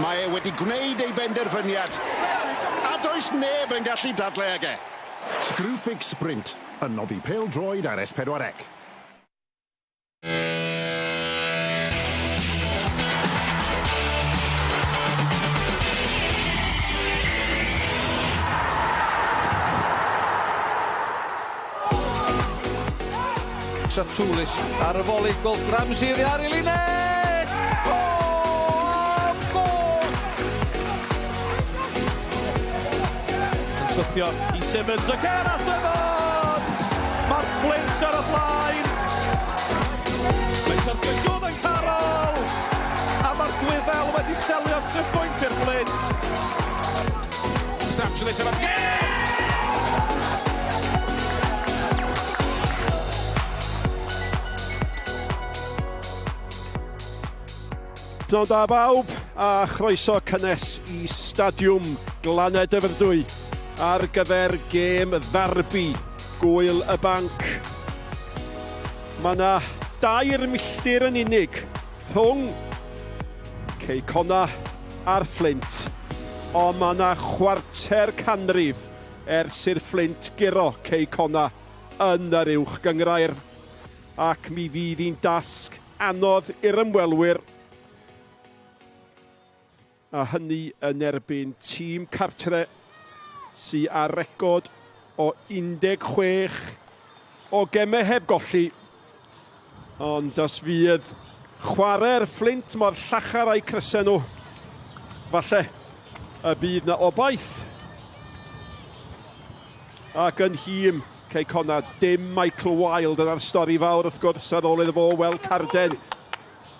Mae e wedi gwneud ei benderfyniad, a does neb yn gallu dadle ag e. Screwfix Sprint, yn noddi pêl-droed ar S4C. Satoulis ar y foli, gweld Ramsey iddi ar ei linell! O! Gôl! Yn syrthio i Simmons, ac er Simmons! Mae'r Fflint ar y blaen! Mae'n syrthio Jordan Carroll! A mae'r Gwyddel wedi selio triphwynt i'r Fflint! Statulus efo gêm! Pnawn da bawb a chroeso cynnes i Stadiwm Glannau Dyfrdwy ar gyfer gêm ddarbi Gŵyl y Banc. Mae yna 3 milltir yn unig rhwng Cei Connah a'r Fflint, ond mae yna chwarter canrif ers i'r Fflint guro Cei Connah yn yr Uwch Gynghrair, ac mi fydd hi'n dasg anodd i'r ymwelwyr, a hynny yn erbyn tîm cartre sy â record o 16 o gemau heb golli. Ond os fydd chwarae'r Fflint mor llachar a'u crysau nhw, falle y bydd na obaith. Ac yn nhîm Cei Connah, dim Michael Wilde yna'r stori fawr wrth gwrs ar ôl iddo fo weld carden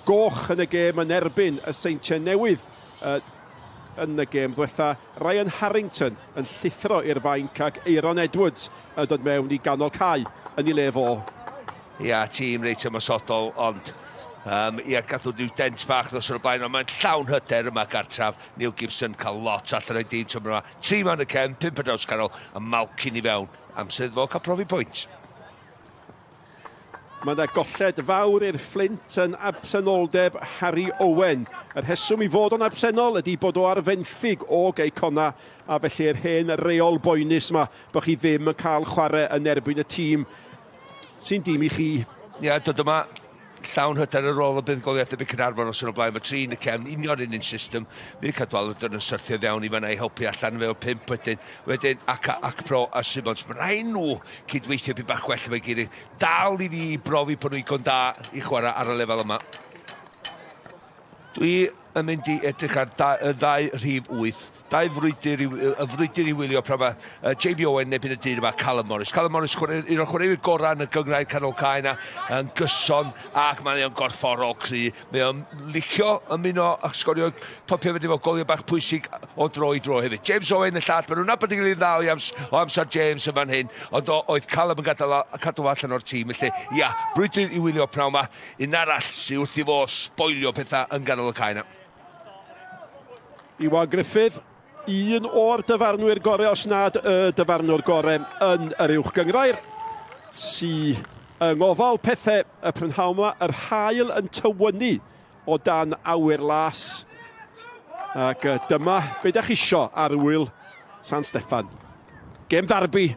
goch yn y gêm yn erbyn y Seintiau Newydd yn y gêm ddwetha. Ryan Harrington yn llithro i'r fainc ac Aeron Edwards yn dod mewn i ganol cae yn ei le fo. Ia, tîm reit ymosodol, ond ia, gath nhw ryw dent bach dros o'r blaen, ond mae'n llawn hyder yma gartraf. Neil Gibson cael lot allan o'i dîm tymor yma. 3 mewn y cefn, 5 ar draws canol, a Malkin i fewn. Amser iddo fo cael profi pwynt. Mae yna golled fawr i'r Fflint yn absenoldeb Harry Owen. Y rheswm i fod o'n absennol ydy bod o ar fenthyg o Gei Connah, a felly'r hen reol boenus yma bod chi ddim yn cael chwarae yn erbyn y tîm sy'n dîm i chi. Ie, dod yma llawn hyder ar ôl y buddugoliaeth erbyn Caernarfon os yn o blaen. Mae 3 yn y cefn, union un un system. Fydd Cadwaladr yn syrthio fewn i fanna i helpu allan fel 5 wedyn. Wedyn Aka, Akpro a Simons. Mae rhaid nhw cydweithio byd bach gwell efo'i gilydd. Dal i fi brofi bod nhw igon da i chwarae ar y lefel yma. Dwi yn mynd i edrych ar y ddau rhif 8. Dau frwydr i, y frwydr i wylio pra mae Jamie Owen neu y dyn yma, Callum Morris. Callum Morris, un o'r chwaraewyr gorau yn y gynghrair canol cae yna, yn gyson, ac mae o'n gorfforol cry. Mae o'n licio ymuno a sgorio popio fyny efo goliau bach pwysig o dro i dro hefyd. James Owen y llall, maen nhw'n nabod ei gilydd dda o amser James yn fan hyn, ond oedd Callum yn gadael cadw allan o'r tîm, felly ia, brwydr i wylio pnawn yma. Un arall sydd wrth i fo sboilio pethau yn ganol y cae yna. Iwan Griffith, un o'r dyfarnwyr gorau, os nad y dyfarnwr gorau yn yr Uwch Gynghrair, sy yng ngofal pethau y prynhawn yma, yr haul yn tywynnu o dan awyr las. Ac dyma be da chi isio ar ŵyl San Steffan. Gêm ddarbi.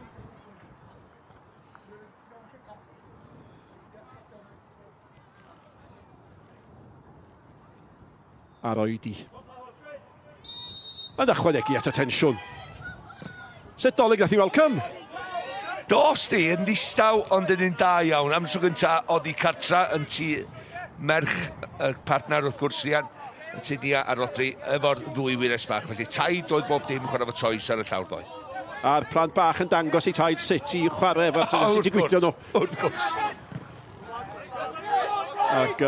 A'r oedi. Yn ychwanegu at y tensiwn. Sut dolyg nath i welcome? Dos di, yn ddistaw, ond yn un da iawn. Am tro gynta, oedd i cartra yn tŷ merch y partner wrth gwrs, Rhian, yn tŷ Nia a Rodri, efo'r ddwy wyres bach. Felly taid oedd bob dim chwarae fo toes ar y llawr ddoe. A'r plant bach yn dangos i taid sut i chwarae efo'r sut i gweithio nhw. Wrth gwrs. Ac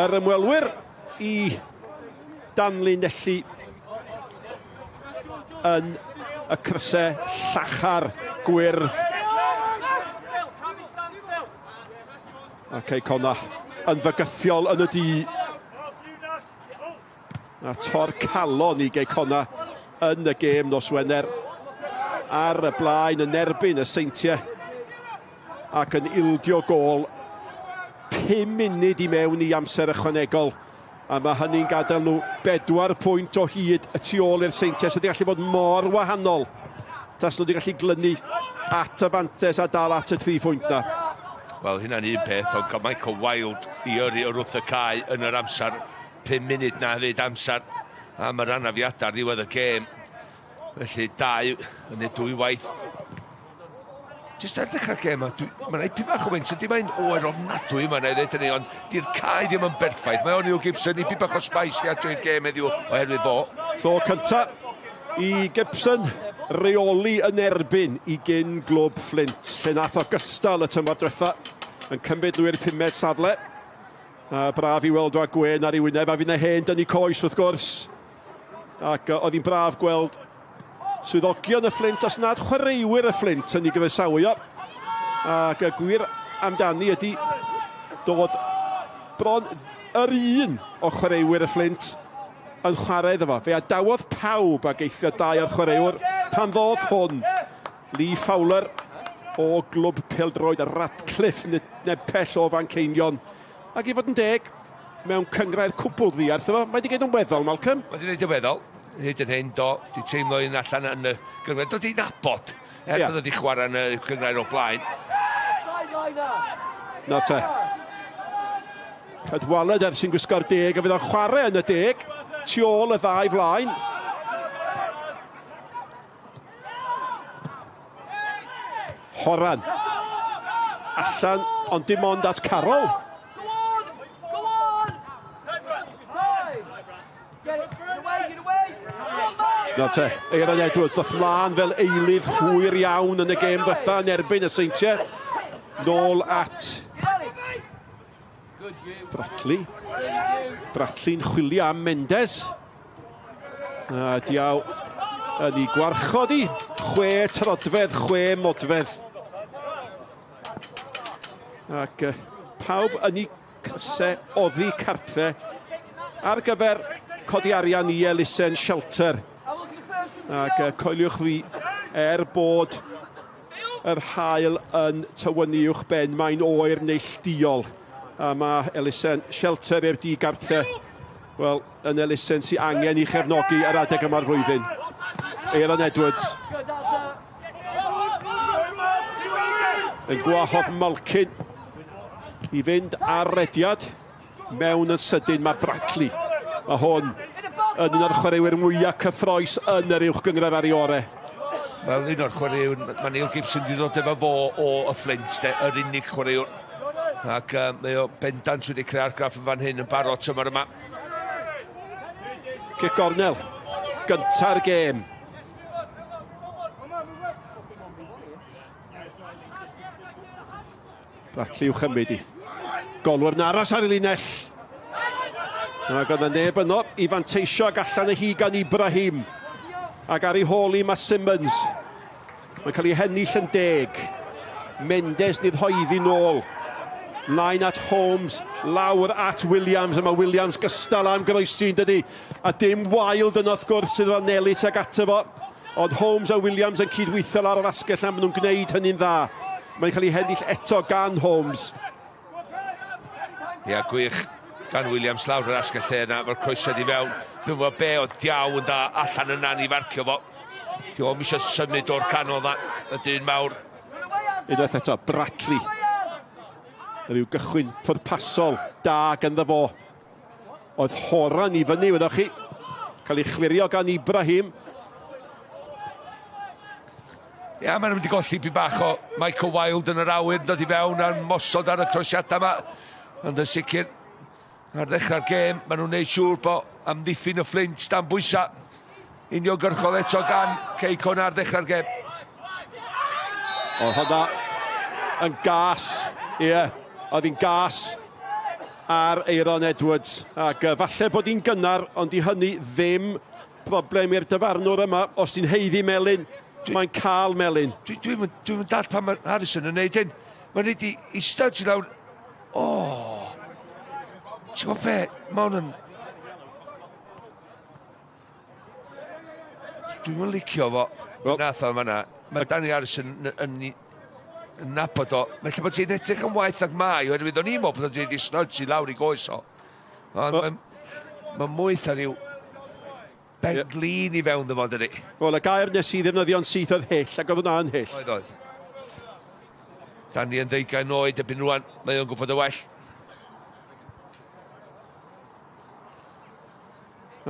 yr ymwelwyr i danlinellu yn y crysau llachar gwyrdd. Ac Cei Connah yn fygythiol yn y du. A tor calon i Gei Connah yn y gêm nos Wener ar y blaen yn erbyn y Seintiau ac yn ildio gôl 5 munud i mewn i amser ychwanegol. A mae hynny'n gadael nhw 4 pwynt o hyd y tu ôl i'r Seintiau, sydd wedi gallu bod mor wahanol. Tas nhw wedi gallu glynu at y fantes a dal at y 3 pwynt na. Wel, hynna'n un peth, ond cael Michael Wilde i yrru o'r wrth y cae yn yr amser, 5 munud na hefyd amser am yr anafiadau ar ddiwedd y gêm. Felly 2 yn y 2 waith. Jyst ar ddechrau'r gêm, mae'n ipyn bach o wynt, ydy mae'n oer ofnadwy yma, na i ddweud hynny, ond di'r cae ddim yn berffaith. Mae O'Neill Gibson ipyn bach o spice i adro'r gêm heddiw oherwydd fo. Tro cynta i Gibson reoli yn erbyn i gyn glwb Flint, lle nath o gystal y tymor diwetha yn cymryd nhw i'r 5fed safle. A braf i weld o a gwen ar ei wyneb, a fydd 'na hen dynnu coes wrth gwrs. Ac oedd hi'n braf gweld swyddogion y Flint, os nad chwaraewyr y Flint yn ei gyfesawu o. Ac y gwir amdani ydy dod bron yr un o chwaraewyr y Flint yn chwarae iddo fo. Fe adawodd pawb ag eithrio 2 o'r chwaraewr pan ddodd hwn. Lee Fowler o glwb pêl-droed Radcliffe, neb pell o Fanceinion. Ac i fod yn deg, mewn cynghrair cwbl ddiarth efo, mae wedi gwneud yn weddol, Malcolm. Mae wedi gwneud yn weddol. Hyd yn hyn, do, di teimlo un allan yn y gynghrair. Dod i nabod, er bod wedi chwarae yn y gynghrair o blaen. Na te. Cadwaladr sy'n gwisgo'r 10, a fydd o'n chwarae yn y 10, tu ôl y ddau flaen. Horan. Allan, ond dim ond at Carroll. Na te, Aaron Edwards ddoth mlaen fel eilydd hwyr iawn yn y gêm ddiwetha yn erbyn y Seintiau. Nôl at Bradley. Bradley'n chwilio am Mendes. A diaw yn ei gwarchod i. 6 troedfedd, 6 modfedd. Ac pawb yn ei crysau oddi cartre ar gyfer codi arian i elusen Shelter. Ac coeliwch fi, er bod yr haul yn tywynnu uwch ben, mae'n oer neillduol. A mae elusen Shelter i'r digartre, wel, yn elusen sy'n angen i chefnogi yr adeg yma'r flwyddyn. Aaron Edwards yn gwahodd Malkin i fynd ar rediad. Mewn yn sydyn mae Brackley. Mae hwn yn un o'r chwaraewyr mwyaf cyffrous yn yr uwch gynghrair ar ei orau. Wel, un o'r chwaraewyr, mae Neil Gibson wedi dod efo fo o y Flint, de, yr unig chwaraewr. Ac mae o bendant wedi creu argraff yn fan hyn yn barod tymor yma. Cic gornel, gynta'r gêm. Brackley i'w chymryd i. Golwr yn aros ar y linell. Ac oedd y neb yno i fanteisio ac allan y hi gan Ibrahim. Ac ar ei hôl i mae Simmons. Mae'n cael ei hennill yn 10. Mendes nid hoeddi nôl. Mlaen at Holmes, lawr at Williams. A mae Williams gystal am groesi, yn dydi? A dim Wilde yno wrth gwrs sydd efo Nelly tuag ato fo. Ond Holmes a Williams yn cydweithio lawr yr asgell a maen nhw'n gwneud hynny'n dda. Mae'n cael ei hennill eto gan Holmes. Ia, gwych gan Williams lawr yr asgell lle yna, mae'r croesiad i fewn. Dwi'n gwybod be oedd Diaw yn da allan yna ni farcio fo. Dio'm eisiau symud o'r canol yna, y dyn mawr. Unwaith eto, Brackley. Rhyw gychwyn pwrpasol da ganddo fo. Oedd Horan i fyny, wyddoch chi. Cael ei chlirio gan Ibrahim. Ia, maen nhw wedi golli pyn bach o Michael Wilde yn yr awyr, yn dod i fewn a'n mosod ar y trosiadau yma. Ond yn sicr, ar ddechrau'r gêm, maen nhw'n neud siŵr bod amddiffyn y Flint dan bwysau. Uniongyrchol eto gan Cei Connah ar ddechrau'r gêm. Oedd hwnna yn gas, ie, oedd hi'n gas ar Aaron Edwards. Ac falle bod hi'n gynnar, ond i hynny ddim problem i'r dyfarnwr yma. Os ti'n haeddu melyn, mae'n cael melyn. Dwi'n dall pan mae Harrison yn neud hyn. Mae'n neud i studs i lawr. O! Ti'n gwybod be? Mae hwn yn... Dwi'm yn licio fo. Nath o fan'na. Mae Danny Harrison yn nabod o. Felly bod ti'n edrych yn waeth ag mae, oherwydd o'n i'n meddwl bod o'n dweud i studs i lawr i goes o. Ond Mae mwy na rhyw benglin i fewn ddo fo, dydi? Wel, y gair nes i ddefnyddio'n syth oedd hyll, ac oedd hwnna'n hyll. Oedd, oedd. Danny yn 20 oed, erbyn rwan, mae o'n gwybod y well.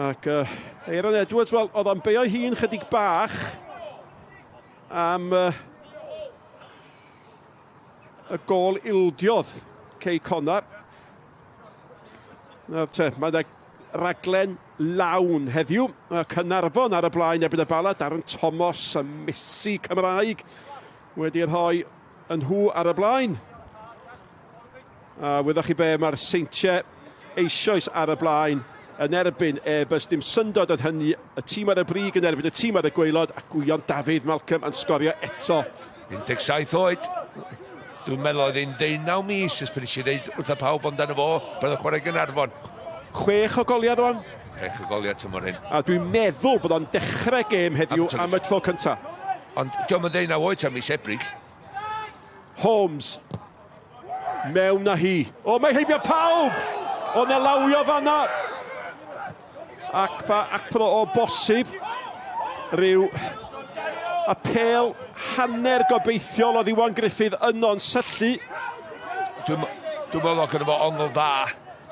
Ac Aaron Edwards, wel, oedd o'n beio'i hun chydig bach am y gôl ildiodd Cei Connah. Nawr te, mae yna raglen lawn heddiw. Caernarfon ar y blaen erbyn y Bala, Darren Thomas a Messi Cymraeg wedi rhoi yn nhw ar y blaen. A wyddoch chi be, mae'r Seintiau eisoes ar y blaen yn erbyn Airbus. Dim syndod yn hynny, y tîm ar y brig yn erbyn y tîm ar y gwaelod, a Gwion Dafydd Malcolm yn sgorio eto. 17 oed. Dwi'n meddwl oedd hi'n 19 mis ers pryd nes i ddeud wrth y pawb amdano fo, bydd y chwarae Gaernarfon. 6 o goliau rwan. 6 o goliau tymor hyn. A dwi'n meddwl bod o'n dechrau gêm heddiw am y tro cyntaf. Ond dio'm yn 19 oed tan mis Ebrill. Holmes. Mewn â hi. O, mae heibio pawb! O, na lawio fanna. Ac Akpro o bosib. Rhyw apêl hanner gobeithiol oedd Iwan Griffith yno'n syllu. Dwi'n meddwl oedd gynno fo ongl dda.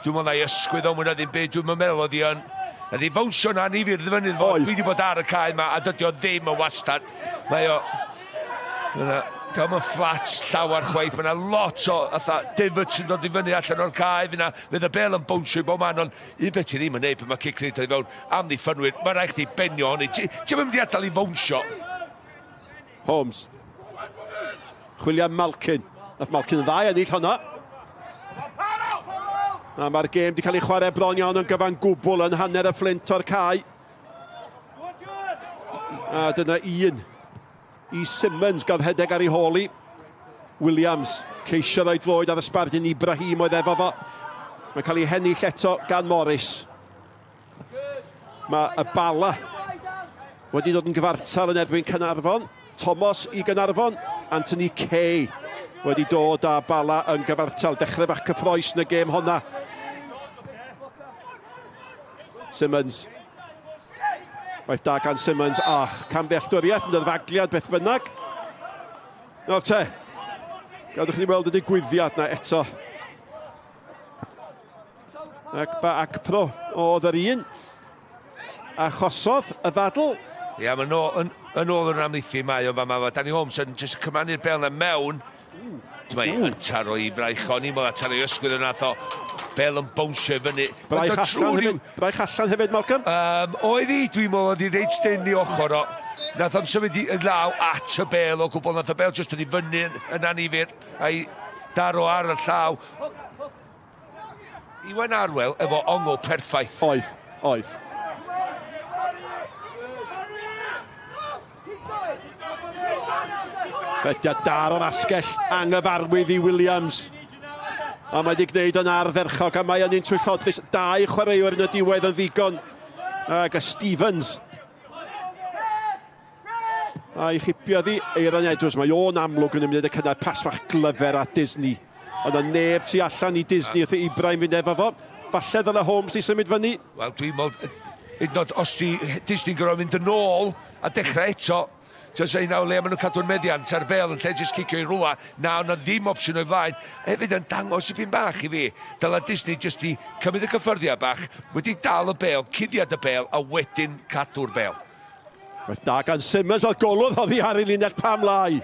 Dwi'n meddwl na'i ysgwydd o mwy na ddim byd. Dwi'n meddwl oedd hi yn... Oedd hi fawnsio na annifyr fyny fo. Dwi wedi bod ar y cae yma a dydy o ddim yn wastad. Mae o... Dyna, dio'm yn fflat llawer chwaith. Mae yna lot o fatha divots yn dod i fyny allan o'r cae. Fyna, fydd y bel yn bownsio i bob man, ond un peth ti ddim yn neud pan mae cic rydd i fewn amddiffynwyr. Mae rhaid chdi benio honni. Ti'm yn mynd i adael i fownsio. Holmes. Chwilio am Malkin. Nath Malkin yn dda i ennill hwnna. A mae'r gêm wedi cael ei chwarae bron iawn yn gyfan gwbl yn hanner y Fflint o'r cae. A dyna un i Simmons gan rhedeg ar ei hôl i. Williams ceisio roed floed ar y sbardun Ibrahim oedd efo fo. Mae'n cael ei hennill eto gan Morris. Mae y Bala wedi dod yn gyfartal yn erbyn Caernarfon. Thomas i Gaernarfon. Anthony Kay wedi dod â Bala yn gyfartal. Dechrau bach cyffroes yn y gêm honna. Simmons. Waith da gan Simmons. A camddealltwriaeth yn ddyfagliad beth bynnag. Nawr te, gadwch ni weld y digwyddiad na eto. Ac ba Akpro oedd yr un achosodd y ddadl. Ia, mae yn, yn ôl yn amddiffyn mae o fama. Danny Holmes yn jyst cymannu'r bel na mewn. Mae yn taro i fraich o'n i'n meddwl taro i ysgwydd yna o bel yn bownsio i fyny. Braich allan hefyd, braich allan hefyd, Malcolm? Oedd hi, dwi'n meddwl, oedd hi reit dyn i ochr o. Nath o'm symud i law at y bel o gwbl, nath y bel jyst yn i fyny yn annifyr a'i daro ar y llaw. Iwan Arwel efo ongl perffaith. Oedd, oedd. Rediad dar o'r asgell anghyfarwydd i Williams. A mae wedi gwneud yn ardderchog, a mae yn un twyllodrus. 2 chwaraewr yn y diwedd yn ddigon. Ac y Stevens. A'i chipio ddi Aaron Edwards. Mae o'n amlwg yn ymwneud y cynnar pas fach glyfer at Disney. Ond y neb tu allan i Disney wrth i Ibrahim fynd efo fo. Falle ddyle Holmes i symud fyny. Wel, dwi'n meddwl, hyd yn oed os di Disney'n gorfod mynd yn ôl a dechrau eto, ti'n dweud nawr le maen nhw'n cadw'r meddiant ar bel yn lle jyst cicio i rwla, na, o'na ddim opsiwn o'i flaen. Hefyd yn dangos y pyn bach i fi. Dyla Disney jyst i cymryd y cyffyrddiad bach, wedi dal y bel, cuddiad y bel, a wedyn cadw'r bel. Roedd da gan Simmons, oedd golwr oddi ar ei linell Pam Lai.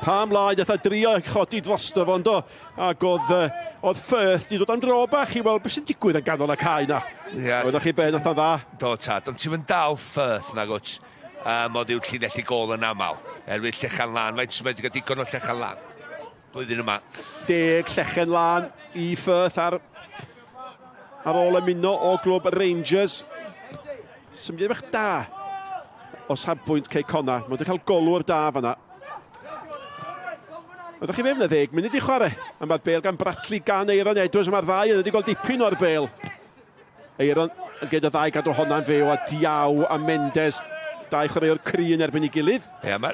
Pam Lai, nath o drio chodi drosto fo, yndo? Ac oedd Firth di dod am dro bach i weld beth sy'n digwydd yn ganol y cae na. Ia. Oeddech chi be, nath o'n dda? Do, tad, ond ti'n mynd dal Firth, nag wyt? Oedd yw'r llinelli gôl yn aml. Erwydd Llechan Lan, faint sy'n wedi cael digon o Llechan Lan blwyddyn yma. 10 Llechen Lan i Firth ar ôl ymuno o glwb Rangers. Symudiad bach da o safbwynt Cei Connah. Mae wedi cael golwr da fanna. Oeddech chi fewn y 10 munud i chwarae. A mae'r bel gan Bradley gan Aaron Edwards. Mae'r ddau yn wedi gweld dipyn o'r bel. Aaron yn gyda ddau gadw honna'n fyw a Diaw a Mendes. 2 chwaraewr cry yn erbyn ei gilydd. Ie, ma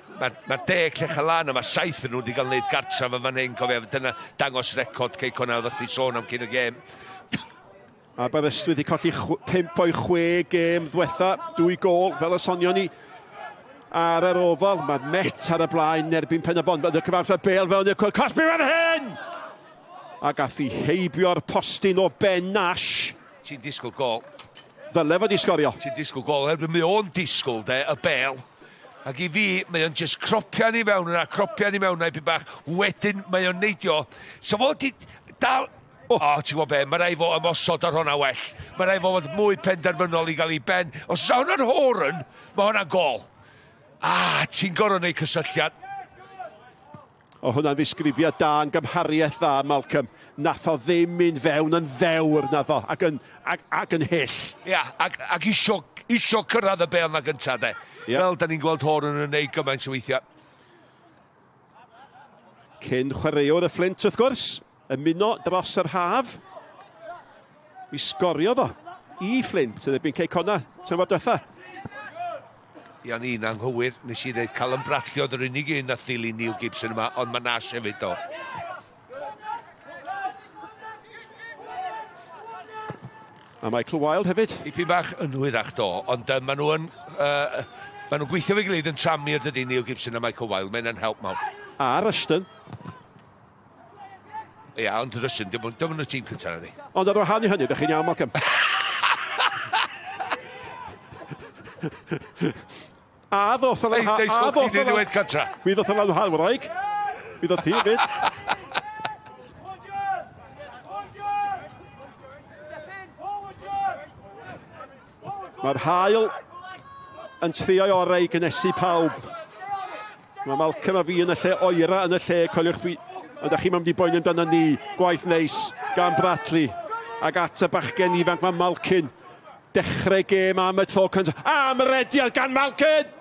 10 Llechen Lan a mae 7 yn nhw wedi cael wneud gartref yn fan hyn, cofio, dyna dangos record Cei Connah oeddech chdi sôn am cyn y gêm. Aberystwyth i colli 5 o'i 6 gêm ddwetha, 2 gôl, fel y sonion ni ar yr ofal. Mae Met ar y blaen erbyn Pen-y-bont. Yn y cyfarfod bêl fewn i'r cwrt. Cosbi fan hyn! A gath i heibio'r postyn o Ben Nash. Ti'n disgwyl gôl. Ddyle fod i sgorio. Ti'n disgwyl gôl, oherwydd mae o'n disgwyl, de, y bêl. Ac i fi, mae o'n just cropian i mewn yna, cropian i mewn yna, bach. Wedyn mae o'n neidio. So fo di dal... O, oh, ti'n gwybod be, mae rai fo ymosod ar hwnna well. Mae rai fo fod mwy penderfynol i gael ei ben. Os oes hwnna'n Horan, mae hwnna'n gôl. Ah, ti'n gorfod neud cysylltiad. O, hwnna'n ddisgrifiad da, yn gymhariaeth dda, Malcolm. Nath o ddim mynd fewn yn ddewr, nath o, ac yn, ac, ac yn hyll. Ia, ac, ac isio, isio cyrraedd y bêl na gynta, de. Ia. Fel da ni'n gweld Horan yn neud gymaint o weithiau. Cyn chwaraewr y Fflint, wrth gwrs, ymuno dros yr haf. Mi sgoriodd o i Fflint yn erbyn Cei Connah tymor diwetha. Ia, ni'n anghywir. Nes i ddeud Callum Bradley oedd yr unig un nath ddilyn Neil Gibson yma, ond mae Nash hefyd do. A Michael Wilde hefyd. Dipyn bach yn hwyrach do, ond maen nhw yn... maen nhw'n gweithio fe gilydd yn tramu'r dydy Neil Gibson a Michael Wilde. Mae'n help mawr. A Rushton. Ia, ond Rushton, dim ond y tîm cyntaf na ni. Ond ar wahân i hynny, ydych chi'n iawn, Malcolm? A ddoth o'n ha... A ddoth o'n ha... Mi ddoth o'n ha wraig. Mi ddoth hi fyd. Mae'r haul yn trio'i orau i gynnesu pawb. Mae Malcolm a fi yn y lle oera yn y lle, coeliwch fi. Ond ydych chi'n mynd i boeni amdano ni. Gwaith neis gan Bradley. Ac at y bachgen ifanc mae Malkin. Dechrau gêm am y tro cyntaf. Am rediad gan Malkin!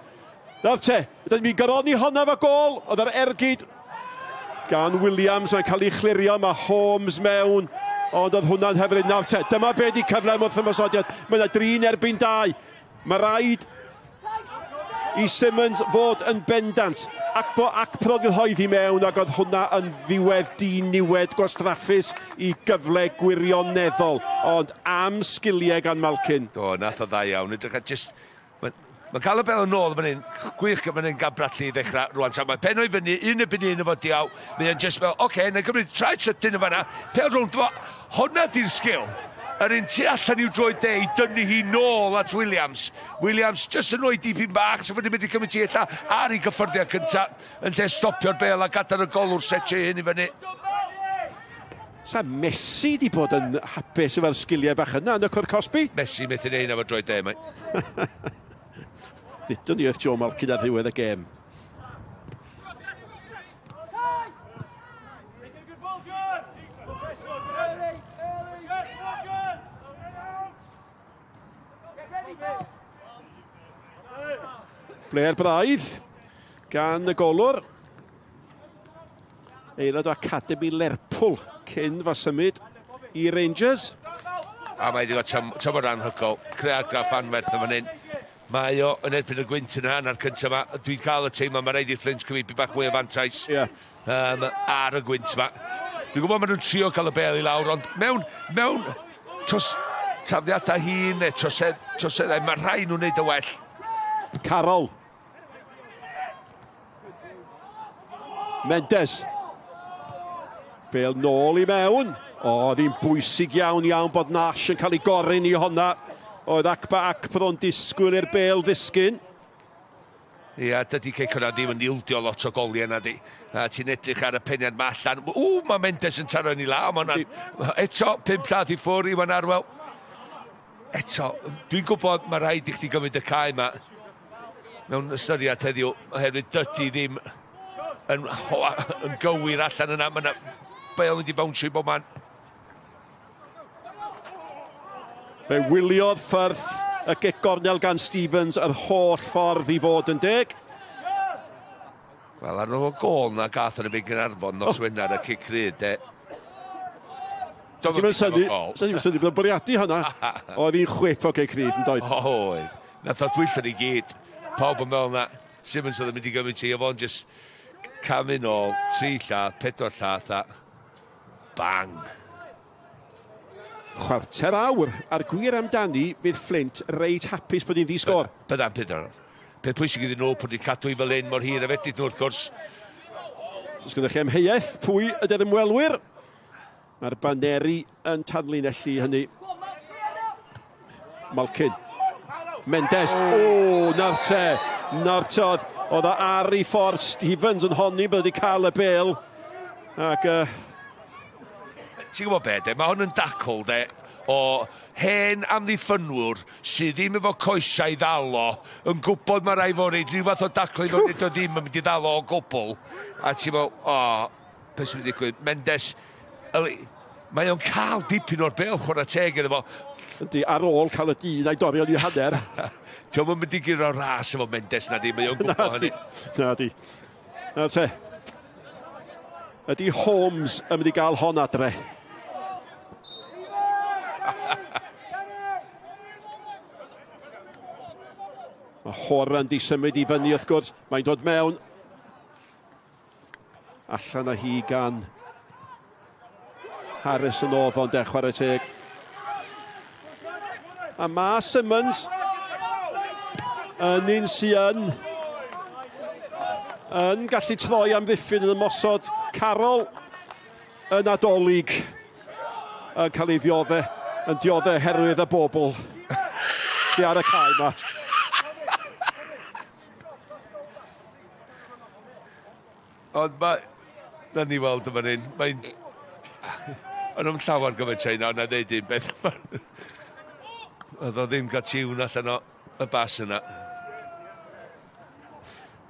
Nawr te, ydyn ni'n goroni honna efo gôl. Oedd yr ergyd gan Williams, mae'n cael ei chlirio, mae Holmes mewn. Ond oedd hwnna'n hyfryd. Nawr te, dyma be di cyfle wrth ymosodiad. Mae yna 3 erbyn 2. Mae rhaid i Simmons fod yn bendant. Akpo Akpro gyhoedd i mewn, ac oedd hwnna yn ddiwedd diniwed gwastraffus i gyfle gwirioneddol. Ond am sgiliau gan Malkin. Do, nath o dda iawn. Edrych ar just... Mae'n cael y bel yn ôl fan hyn, gwych fan hyn gan Bradley i ddechrau rwan. So mae pen o'i fyny, un erbyn un efo Diaw. Mae o'n just fel, oce, okay, na gymryd traed sydyn yn fanna, pel rownd, hwnna di'r sgil. Yr un tu allan i'w droed de i dynnu hi nôl at Williams. Williams just yn rhoi dipyn bach, so wedi mynd i cymryd ti ella ar ei gyffyrddiad cynta, yn lle stopio'r bel a gadael y golwr setio hyn i fyny. Sa Messi di bod yn hapus efo'r sgiliau bach yna yn y cwrt cosbi? Messi methu neud efo droed de, mae. Dudwn ni wrth Joe Malkin ar ddiwedd y gêm. Blair braidd gan y golwr. Aelod o Academy Lerpwl cyn fo symud i Rangers. A mae wedi cael tymor anhygoel. Creu argraff anferth yn fan hyn. Mae o yn erbyn y gwynt yn y hanner cyntaf yma. Dwi'n cael y teimlo, mae rhaid i'r Fflint cymryd bach mwy o fantais ar y gwynt yma. Dwi'n gwybod maen nhw'n trio cael y bel i lawr, ond mewn tafliadau hun neu troseddau, mae rhai nhw'n neud y well. Carol. Mendes. Bel nôl i mewn. O, oedd hi'n bwysig iawn iawn bod Nash yn cael ei gorin i honna. Oedd Akpa Akpro'n disgwyl i'r bel ddisgyn. Ia, dydy Cei Connah ddim yn ildio lot o goliau na di. A ti'n edrych ar y peniad ma allan. Ww, mae Mendes yn taro yn ei law. Ma eto, 5 llath i ffwrdd, Iwan Arwel. Eto, dwi'n gwybod mae rhaid i chdi gymryd y cae yma mewn ystyried heddiw, oherwydd dydy ddim yn gywir allan yna. Mae yna bel wedi bownsio i bob man. Fe wyliodd Ffyrth y gic gornel gan Stevens yr holl ffordd i fod yn deg. Wel, ar ôl y gôl na gath yn y byd Gaernarfon nos Wener y cic rhydd, de. Ti'n mynd synnu, ti'n mynd synnu, bod yn bwriadu hwnna. Oedd hi'n chwip o gic rhydd yn doedd. Oedd. Nath o dwyllon i gyd. Pawb yn meddwl na Simmons oedd yn mynd i gymryd ti, oedd o'n just camu nôl, 3 llath, 4 llath a bang. Chwarter awr, a'r gwir amdani fydd Flint reit hapus bod hi'n ddi-sgôr. Byddan, byddan. Peth pwysig iddyn nhw bod wedi cadw i fel hyn mor hir a fedrith nhw wrth gwrs. Os gyda chi amheuaeth, pwy ydy'r ymwelwyr? Mae'r baneri yn tanlinellu hynny. Malkin. Mendes. O, nawr te. Nawr te, oedd o ar ei ffordd. Stevens yn honni bod wedi cael y bêl. Ac... Ti'n gwybod be, de? Mae hwn yn dacl, de, o hen amddiffynwr sydd ddim efo coesau i ddal o, yn gwybod mae rai fo reid rhyw fath o dacl i fod nid o ddim yn mynd i ddal o o gwbl. A ti'n meddwl, o, beth sy'n mynd i ddigwydd? Mendes, yli, mae o'n cael dipyn o'r bêl chwarae teg iddo fo. Yndi, ar ôl cael y dyn a'i dorri o'n i hanner. Dio'm yn mynd i guro ras efo Mendes na di, mae o'n gwybod hynny. Na di. Na te. Ydy Holmes yn mynd i gael hon adre? Mae Horan di symud i fyny wrth gwrs. Mae'n dod mewn. Allan â hi gan Harris yn oedd o'n dechrau teg. A mae Simmons yn un sy'n yn gallu troi amddiffyn yn ymosod. Carroll yn adolyg yn cael ei ddiodde, yn diodde herwydd y bobl sy'n ar y cae yma. Ond mae... Na ni weld yma hyn. Mae'n... Ond o'n llawer gymaint o hynna, na ddeud un beth. Oedd o ddim gael tiwn allan o y bas yna.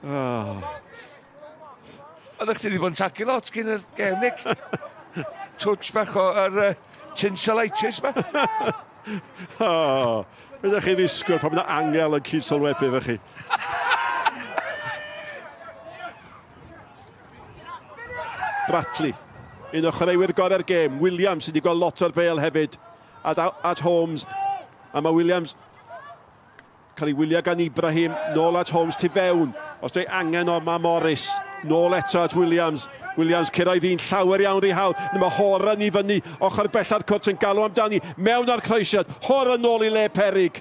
Oh. Oeddech chdi wedi bod yn tagu lot gyn yr gêm, Nick. Touch bach o'r tinselitis ma. Oh, be ydych chi ddisgwyl pan mae angel yn cyd-sylwebu efo chi? Bradley, un o chwaraewyr gorau'r gêm. Williams sydd wedi gweld lot o'r bêl hefyd. At, at Holmes. A mae Williams cael ei wylio gan Ibrahim. Nôl at Holmes tu fewn. Os dwi angen o, mae Morris. Nôl eto at Williams. Williams cyrraedd un llawer iawn rhy hawdd. Mae Horan i fyny. Ochr bella'r cwrt yn galw amdani. Mewn ar croesiad. Horan nôl i le perig.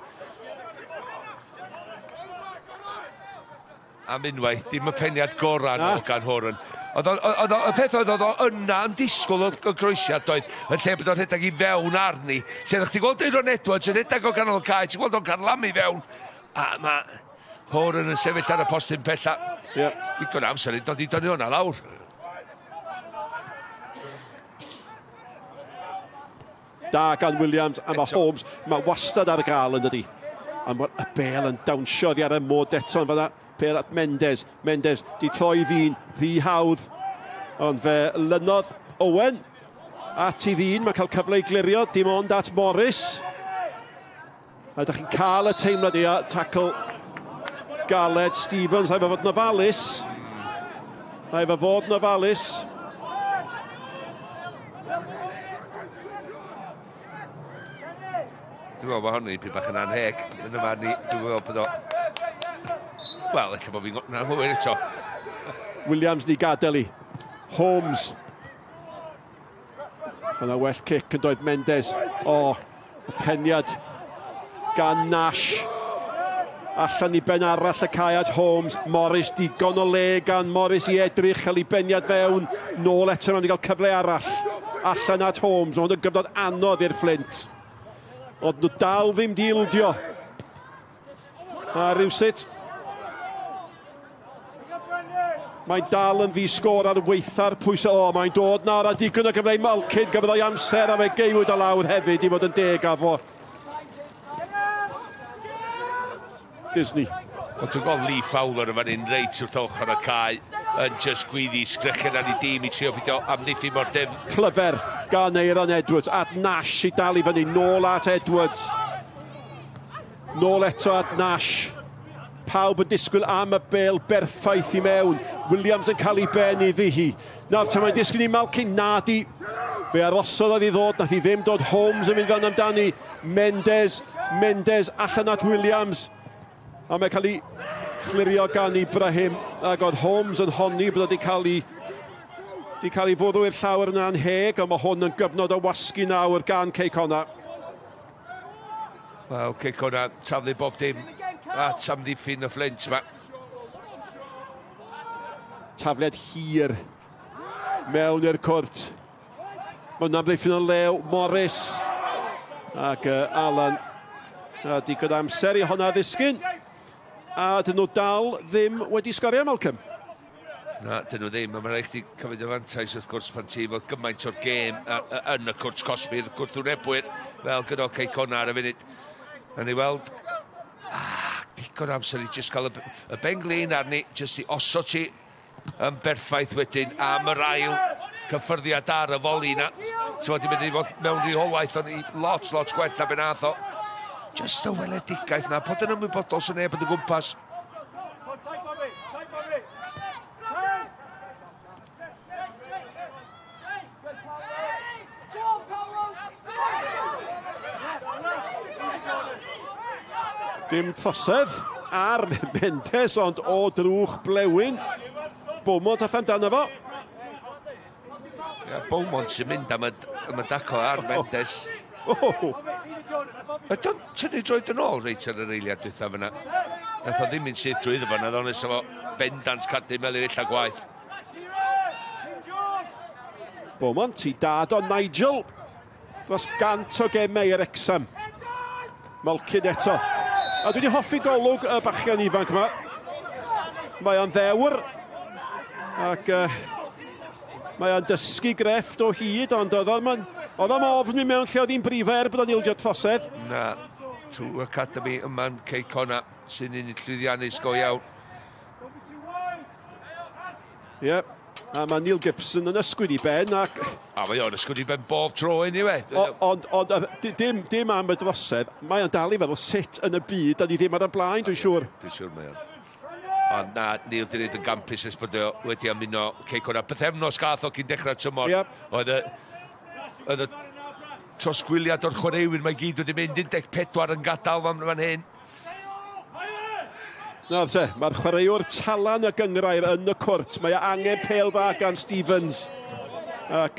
Am unwaith, dim y peniad gorau nôl gan Horan. Oedd y peth oedd o yna yn disgwyl o'r groesiad doedd, yn lle bod o'n rhedeg i fewn arni. Lle ddech chi'n gweld Aeron Edwards yn rhedeg o ganol y cae, ti'n gweld o'n carlamu fewn. A mae Horan yn sefyll ar y postyn pella. Yeah. Digon amser i dod i dynnu hwnna lawr. Da gan Williams, a mae Holmes, mae wastad ar gael yn dydi. A mae'r y bêl yn dawnsio oddi ar y mod eto yn fanna. Bêl at Mendes. Mendes di troi ddyn rhy hawdd. Ond fe lynodd Owen at i ddyn. Mae'n cael cyfle i glirio, dim ond at Morris. A ydych chi'n cael y teimlad ia, tackle galed Stevens. Rhaid fo fod yn ofalus. Rhaid fo fod yn ofalus. Dwi'n meddwl bod honni dipyn bach yn anheg. Yn y farn i, dwi'n meddwl bod o... Wel, ella bod fi'n anghywir eto. Williams di gadael i. Holmes. Yna well cic yn dod Mendes. O, y peniad gan Nash. Allan i ben arall y cae at Holmes. Morris, digon o le gan Morris i edrych, cael ei beniad fewn. Nôl eto, mae'n wedi cael cyfle arall. Allan at Holmes, mae'n gyfnod anodd i'r Flint. Ond nhw dal ddim di ildio. A rhywsut, mae'n dal yn ddi-sgôr ar weitha'r pwysau. O, mae'n dod nawr a digon o gyfle i Malkin, gyfle o'i amser a fe geiwyd o lawr hefyd i fod yn deg â fo. Disney. Wel, dwi'n gweld Lee Fowler yn fan hyn reit wrth ochr y cae yn just gwyddi sgrechen ar ei dîm i trio beidio amddiffyn mor dim. Clyfer gan Aeron Edwards at Nash i dal i fyny, nôl at Edwards. Nôl eto at Nash. Pawb yn disgwyl am y bêl berffaith i mewn. Williams yn cael ei ben iddi hi. Nawr, tra mae'n disgwyl i Malkin, nadi. Fe arosodd oedd i ddod, nath i ddim dod. Holmes yn mynd fan amdani. Mendes, Mendes allan at Williams. A mae'n cael ei chlirio gan Ibrahim. Ac oedd Holmes yn honni bod wedi cael ei Di cael ei fwrw i'r llawr yna anheg, ond mae hwn yn gyfnod o wasgu nawr gan Cei Connah. Wel, Cei Connah taflu bob dim at amddiffyn y Fflint yma. Tafliad hir mewn i'r cwrt. Mae hwnna'n amddiffyn yn lew. Morris ac Alan. A digon amser i honna ddisgyn. A dyn nhw dal ddim wedi sgorio, Malcolm. Na, dyn nhw ddim. Mae'n rhaid chdi cymryd y fantais wrth gwrs pan ti fod gymaint o'r gêm yn y cwrt cosbi'r gwrthwynebwyr fel gyda Cei Connah ar y funud. A ni weld digon amser i jyst cael y ben-glin arni, jyst i osod ti yn berffaith wedyn am yr ail cyffyrddiad ar y foli na. So wedi mynd i fod mewn rheolaeth ond i lot, lot gwell na be nath o. Just y weledigaeth na, bod yn ymwybodol sy'n neb yn y gwmpas. Dim trosedd ar Mendes, ond o drwch blewyn. Beaumont allan amdano fo. Ia, Beaumont sy'n mynd am y, am y dacl ar Mendes. Oh. Ydy o'n tynnu droed yn ôl reit ar yr eiliad dwytha fyna. Nath o ddim mynd syth drwy iddo fo, nath o'n efo bendant cadw melyn illa gwaith. Beaumont i dad o Nigel. Dros 100 o gemau i'r Wrexham. Malkin eto. A dwi wedi hoffi golwg y bachgen ifanc yma. Mae o'n ddewr. Ac mae o'n dysgu grefft o hyd, ond oedd o'n ofn i mewn lle oedd hi'n brifo er bod o'n ildio trosedd. Na, trwy Academy yma'n Cei Connah sy'n un llwyddiannus go iawn. Ie, yeah. A mae Neil Gibson yn ysgwyd i ben ac... A mae o'n ysgwyd i ben bob tro anyway. Ond dim am y drosedd, mae o'n dal i feddwl sut yn y byd, da ni ddim ar y blaen, dwi'n siŵr. Dwi'n siŵr mae o'n. Ond na, Neil di wneud yn gampus ers bod o wedi ymuno Cei Connah. Pythefnos gath o cyn dechrau tymor. Yep. Oedd y trosgwyliad o'r chwaraewyr mae gyd wedi mynd 14 yn gadael fan hyn. Nawr te, mae'r chwaraewr talan y gynghrair yn y cwrt. Mae angen pêl dda gan Stevens. Ac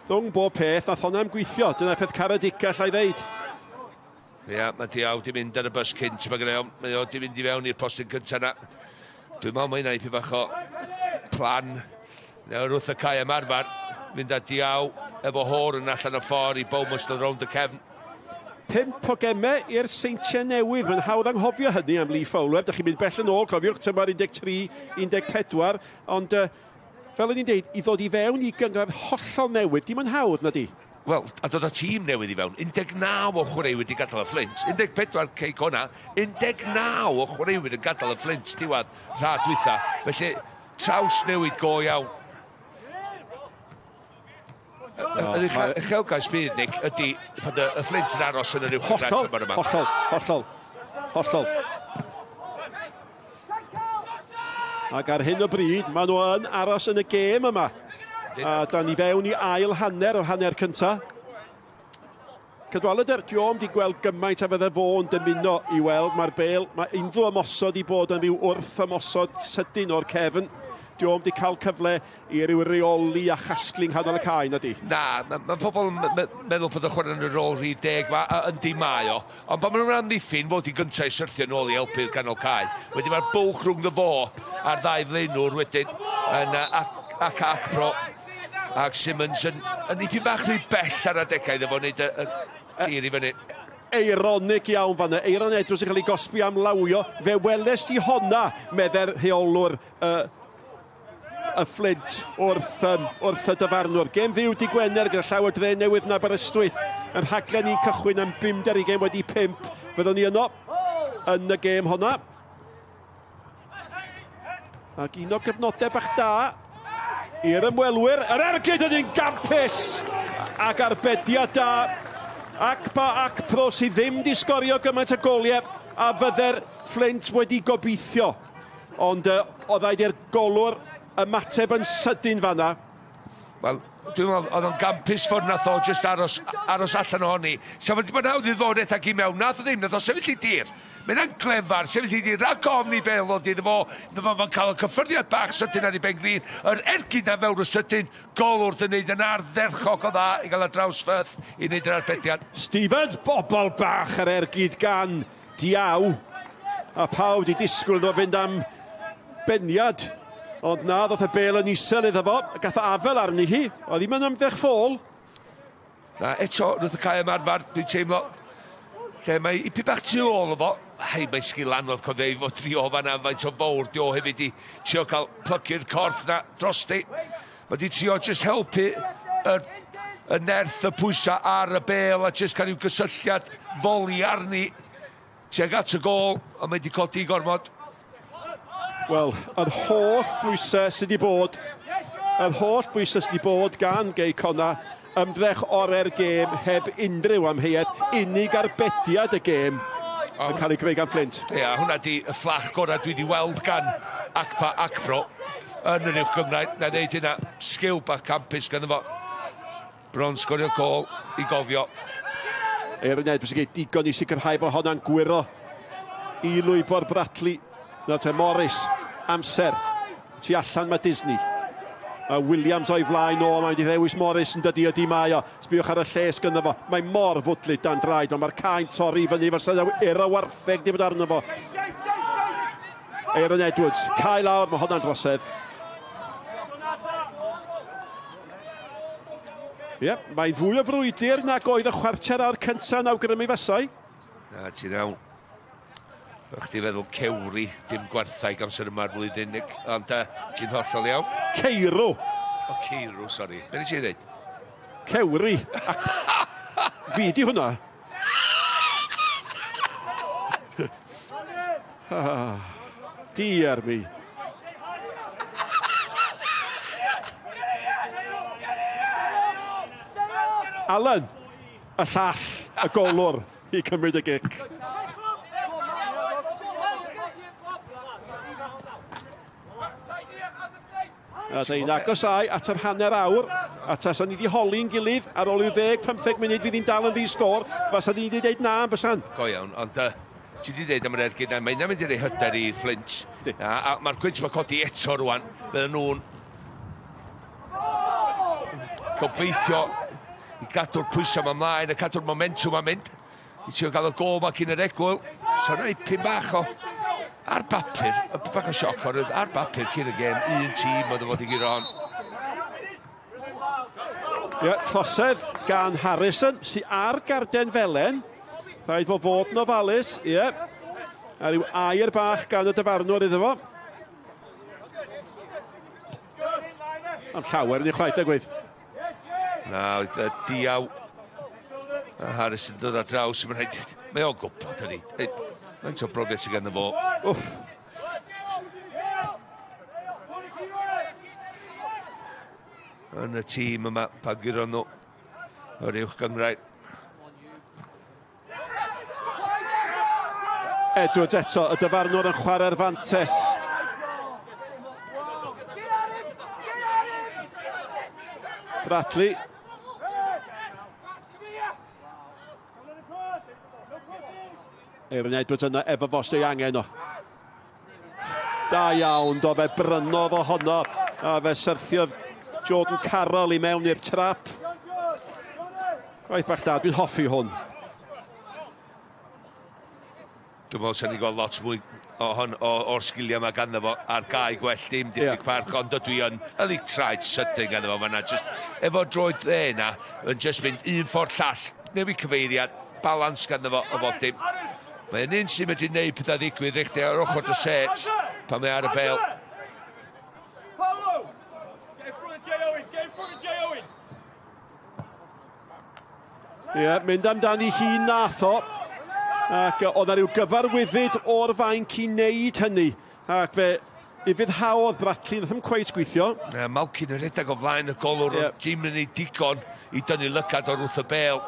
rhwng bob peth, nath hwnna'n gweithio. Dyna'r peth caredica allai ddeud. Ia, mae Diaw di mynd ar y bus cynt. Mae o di mynd i fewn i'r postyn cyntaf na. Dwi'n meddwl mae hynna i bach o plan. Nawr wrth y cae ymarfer, mynd â Diaw efo Horan allan o ffordd i Beaumont dod rownd y cefn. 5 o gemau i'r Seintiau Newydd. Mae'n hawdd anghofio hynny am Lee Fowler. Dach chi'n mynd bell yn ôl, cofiwch, tymor 13, 14. Ond fel o'n i'n deud, i ddod i fewn i gynghrair hollol newydd, dim yn hawdd, na di? Wel, a dod â tîm newydd i fewn. 19 o chwaraewyr wedi gadael y Fflint. 14 Cei Connah. 19 o chwaraewyr yn gadael y Fflint diwedd rha dwytha. Felly, traws newid go iawn. Yr uchelgais bydd, Nick, ydy fod y Fflint yn aros yn yr uwch Hollol, hollol, hollol, hollol. Ac ar hyn o bryd, maen nhw yn aros yn y gêm yma. A da ni fewn i ail hanner o'r hanner cynta. Cadwaladr, dio'm di gweld gymaint a fydde fo'n dymuno i weld. Mae'r bêl, mae unrhyw ymosod i bod yn rhyw wrth ymosod sydyn o'r cefn. Dio'm di cael cyfle i ryw reoli a chasglu yng nghanol y cae, na di? Na, mae pobl yn meddwl bod y chwarae yn y rôl rhif 10, yndi mae o. Ond pan maen nhw'n amddiffyn, fod i gyntaf i syrthio nôl i helpu'r ganol cae. Wedyn mae'r bwlch rhwng y fo a'r ddau flaenwr wedyn yn ac Akpro ac Simmons yn dipyn bach rhy bell ar adegau iddo fo wneud y tir i fyny. Eironig iawn fanna. Aeron Edwards yn cael ei gosbi am lawio. Fe weles di honna, medde'r rheolwr y Fflint wrth y dyfarnwr. Gêm fyw di Gwener gyda llawer dre newydd yn Aberystwyth. Yn rhaglen ni'n cychwyn am 4:40. Fyddwn ni yno yn y gêm honna. Ac un o gyfnodau bach da i'r ymwelwyr. Yr ergyd yn un gampus ac arbediad da. Akpa Akpro sydd ddim di sgorio gymaint o goliau a fydde'r Fflint wedi gobeithio. Ond oedd rhaid i'r golwr ymateb yn sydyn fanna. Wel, dwi'n meddwl, oedd o'n gampus ffordd nath o jyst aros, aros allan ohoni. Sa fo 'di bod hawdd i ddod eto i mewn, nath o ddim, nath o sefyll i dir. Mae hynna'n glefar, sefyll i dir, rhag ofn i bêl ddod iddo fo, iddo fo fo'n cael y cyffyrddiad bach sydyn ar ei ben glin, yr ergyd na fewn y sydyn, golwr yn neud yn ardderchog o dda i gael y draws Firth i wneud yr arbediad. Stevens, bobl bach yr ergyd gan Diaw. A pawb di disgwyl iddo fynd am beniad. Ond na, ddoth y bêl yn isel iddo fo. Gath o afel arni hi. Oedd ddim yn ymdrech ffôl. Na, eto, wrth y cae ymarfer, dwi'n teimlo, lle mae ipyn bach tu ôl o fo. Hei, mae sgil anodd cofio i fod drio fan'na, faint o fawr di o hefyd i trio cael plygu'r corff na drosti. Mae di trio jyst helpu y, y nerth y pwysau ar y bêl a jyst cael rhyw gysylltiad foli arni tuag at y gôl, ond mae di codi gormod. Wel, yr holl bwysau sydd wedi bod, yr holl bwysau sydd wedi bod gan Gei Connah, ymdrech ore'r gêm heb unrhyw amheuaeth, unig arbediad y gêm yn cael ei greu gan Flint. Ia, yeah, hwnna di y fflach gorau dwi wedi weld gan Akpa Akpro yn yr uwch gynghrair. Na ddeud hynna, sgil bach campus ganddo fo. Bron sgorio gôl i gofio. Aaron Edwards yn gwneud digon i sicrhau bod honna'n gwyro i lwybr Bradley. Nawr te Morris, amser. Tu allan mae Disney. Mae Williams o'i flaen o, mae'n wedi ddewis Morris yn dydi ydi mae o. Sbiwch ar y lles gynno fo. Mae mor fwdlyd dan draed, ond mae'r caen torri fyny fel sydd era wartheg di bod arno fo. Aaron Edwards, cae lawr, mae honna'n drosedd. Ie, yep, mae'n fwy o frwydr nag oedd y chwarter awr cyntaf yn awgrymu fasai. Na, ti'n iawn. O'ch chdi feddwl cewri, dim gwartheg amser yma'r flwyddyn, Nick, ond ti'n hollol iawn. Ceirw. O, ceirw, sori. Be nes i ddweud? Cewri. Fi di hwnna. Dear me. Alan, y llall, y golwr i cymryd y gic. A dyn agosau at yr hanner awr, a tasan ni wedi holi'n gilydd ar ôl i'w 10-15 munud fydd hi'n dal yn ddi-sgôr, fasa ni wedi dweud na, bysan. Go iawn, ond ti wedi dweud am yr ergyd na, mae'n mynd i roi hyder i Flint. A, a mae'r gwynt mae codi eto rwan, fydden nhw'n gobeithio i gadw'r pwysau yma ymlaen, a cadw'r momentum yma'n mynd. I trio gael y gôl ma cyn yr egwyl. So yna ipyn bach o ar bapur, y bach o sioc oherwydd ar bapur cyn y gêm, un tîm oedd o fod i guro hon. Ie, yeah, trosedd gan Harrison, sy ar garden felen. Rhaid fo fod yn ofalus, ie. Yeah. A ryw air bach gan y dyfarnwr iddo fo. Am llawer yn ei chwaith, a gweith. Na, oedd y diaw. A Harris yn dod ar draws, mae'n rhaid... Mae o'n gwybod, ydy. Faint o brofiad sydd ganddo fo. Wff. Yn y tîm yma, pan guron nhw yr uwch gynghrair. Edwards eto, y dyfarnwr yn chwarae'r fantes. Bradley. Aaron Edwards yna efo fos ei angen o. Da iawn, do fe brynodd ohono a fe syrthiodd Jordan Carroll i mewn i'r trap. Gwaith bach da, dwi'n hoffi hwn. Dwi'n meddwl sy'n ni'n gweld lot mwy o hon, o, o'r sgiliau yma ganddo fo ar gae gwell dim diffyg yeah. Parch, ond dydw i yn yli traed sydyn ganddo fo fanna, just efo droed dde na, yn just mynd un ffordd llall, newid cyfeiriad, balans ganddo fo o bob dim. Mae'n un sy'n medru neud pethau ddigwydd i chdi ar ochr dy set pan mae ar y bel. Ie, yeah, mynd amdani hi nath o. Ac oedd 'na ryw gyfarwyddyd o'r fainc i wneud hynny. Ac fe ufuddhaodd Bradley, nath o'm cweit gweithio. Na, Malkin yn rhedeg o flaen y golwr, yeah. Dim yn ei digon i dynnu lygad o'r wrth y bel.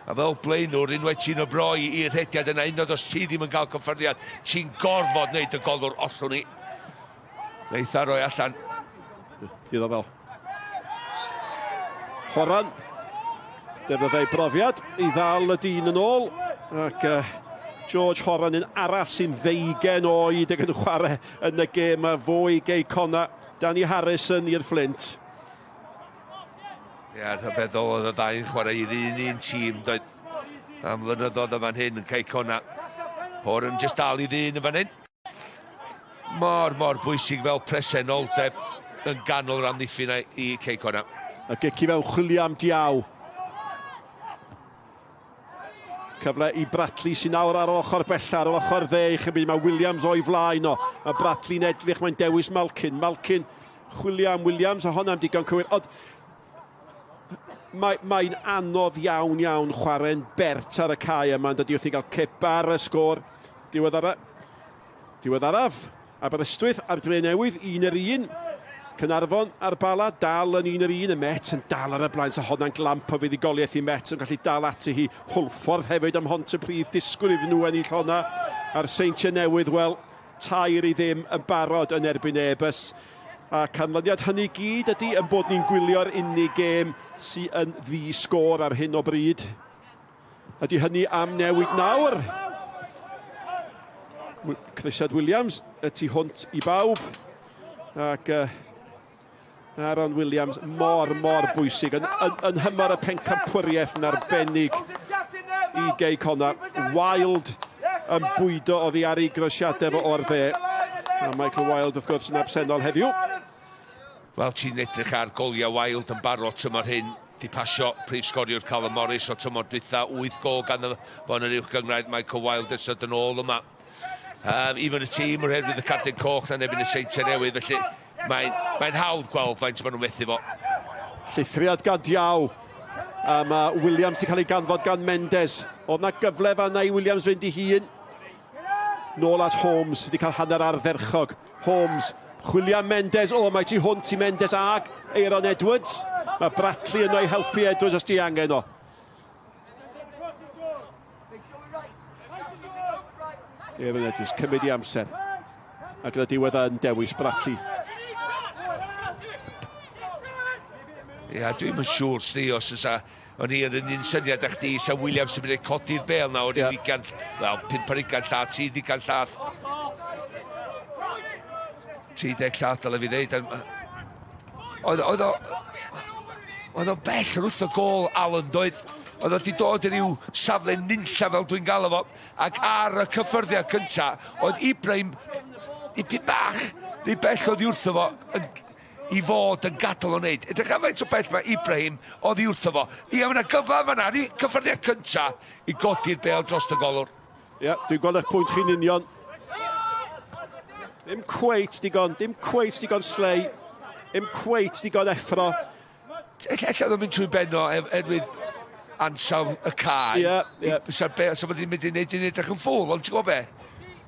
A fel blaenwr, unwaith ti'n obroi i'r rhediad yna, unwaith os ti ddim yn cael cyffyrddiad, ti'n gorfod wneud y golwr ollwn i. Neith roi allan. Diddorol. Horan, defnyddio ei brofiad i ddal y dyn yn ôl, ac George Horan yn arall sy'n 20 oed ac yn chwarae yn y gêm a fwy Gei Connah, Danny Harrison i'r Fflint. Ie, rhyfeddol oedd y ddau'n chwarae i'r un tîm, doedd, am flynyddoedd yn fan hyn yn Cei Connah. Horan jyst dal i ddyn yn fan hyn. Mor, mor bwysig fel presenoldeb yn ganol yr amddiffyn i Cei Connah. A gic i fewn, chwilio am Diaw. Cyfle i Bradley sy'n nawr ar ochr bella, ar ochr dde i chymryd. Mae Williams o'i flaen o. Mae Bradley'n edrych, mae'n dewis Malkin. Malkin chwilio am Williams, a honna'n digon cywir. Ond mae'n anodd iawn iawn chwarae'n bert ar y cae yma, yn dydi, wrth i gael cip ar y sgôr. Diweddaraf, Aberystwyth a'r Drenewydd, 1-1. Caernarfon a'r Bala dal yn 1-1, y Met yn dal ar y blaen, so honna'n glamp o fuddugoliaeth i Met, yn gallu dal ati hi. Hwlffordd hefyd am Hontypridd, disgwyl iddyn nhw ennill honna. A'r Seintiau Newydd, wel, 3-0 yn barod yn erbyn Airbus. A canlyniad hynny gyd ydy yn bod ni'n gwylio'r unig gêm sy'n yn ddi-sgôr ar hyn o bryd. Ydy hynny am newid nawr? Christian Williams y tu hwnt i bawb. Ac Aaron Williams mor, mor bwysig yn nhymor y pencampwriaeth yn arbennig i Gei Connah. Wild yn bwydo oddi ar ei grosiadau fo o'r dde. A Michael Wild wrth gwrs yn absennol heddiw. Wel, ti'n edrych ar goliau Wild yn barod tymor hyn. Di pasio prif sgoriwr Callum Morris o tymor dwytha, 8 gol gan fo yn yr uwch gynghrair. Michael Wild ystod yn ôl yma. Even y tîm oherwydd y cardyn coch na neb yn y Seintiau Newydd, felly mae'n hawdd gweld faint maen nhw'n methu fo. Llithriad gan Diaw. A mae Williams wedi cael ei ganfod gan Mendes. Oedd na gyfle fanna i Williams fynd i hun. Nôl at Holmes, wedi cael hanner ardderchog. Holmes, chwilio Mendes. O, mae tu hwnt i Mendes ag Aaron Edwards. Mae Bradley yno i helpu Edwards os di angen o. Aaron Edwards, cymryd i amser. Ac yn y diwedd yn dewis Bradley. Ia, dwi'm yn siŵr, sti, os oes o'n i yn un syniad â chdi, sa Williams yn mynd i codi'r bel nawr i 20, wel, 25 llath, 30 llath. 30 llath, dyle fi ddeud. Oedd o bell wrth y gôl, Alan, doedd. Oedd o wedi dod i ryw safle nunlla fel dwi'n galw fo, ac ar y cyffyrddiad cynta, oedd Ibrahim, dipyn bach, rhy bell oedd wrtho fo, i fod yn gadael o'n neud. Edrych am faint o bell mae Ibrahim oddi wrtho fo. Ia, mae yna gyfle fan'na, ni cyffyrddiad cynta i godi'r bêl dros y golwr. Ia, dwi'n gweld eich pwynt chi'n union. Dim cweit digon, dim cweit digon slei, dim cweit digon effro. Ella oedd o'n mynd trwy benno erwydd ansawdd y cae. Ie, ie. Sa'r bêl, sa fo 'di mynd i neud i edrych yn ffŵl, ond ti'n gwybod be?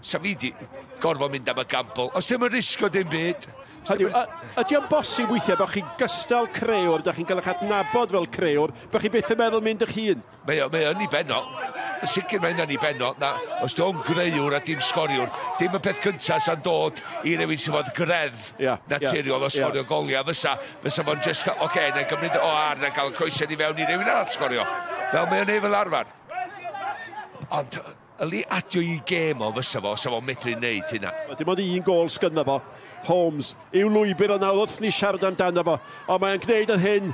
Sa fi 'di gorfod mynd am y gamble. Os dim yn risgo dim byd. Hynny yw, ydy o'n bosib weithiau bod chi'n gystal crëwr, da chi'n cael eich adnabod fel crëwr, bod chi byth yn meddwl mynd eich hun? Mae o'n ei benno. Yn sicr mae o'n ei benno. Na, os dwi'n grëwr a dim sgoriwr, dim y peth cyntaf sy'n dod i rywun sy'n fod greddf naturiol o sgorio goliau. Fysa fo'n just, oce, na i gymryd o ar, na gael y coesau i fewn i rywun arall sgorio. Fel mae o'n ei fel arfer. Ond yli adio i gêm o fysa fo, sa fo'n medru wneud hynna. Dim ond un gôl sgynna fo. Holmes i'w lwybr o nawr wrth ni siarad amdano fo. Ond mae'n gwneud yr hyn.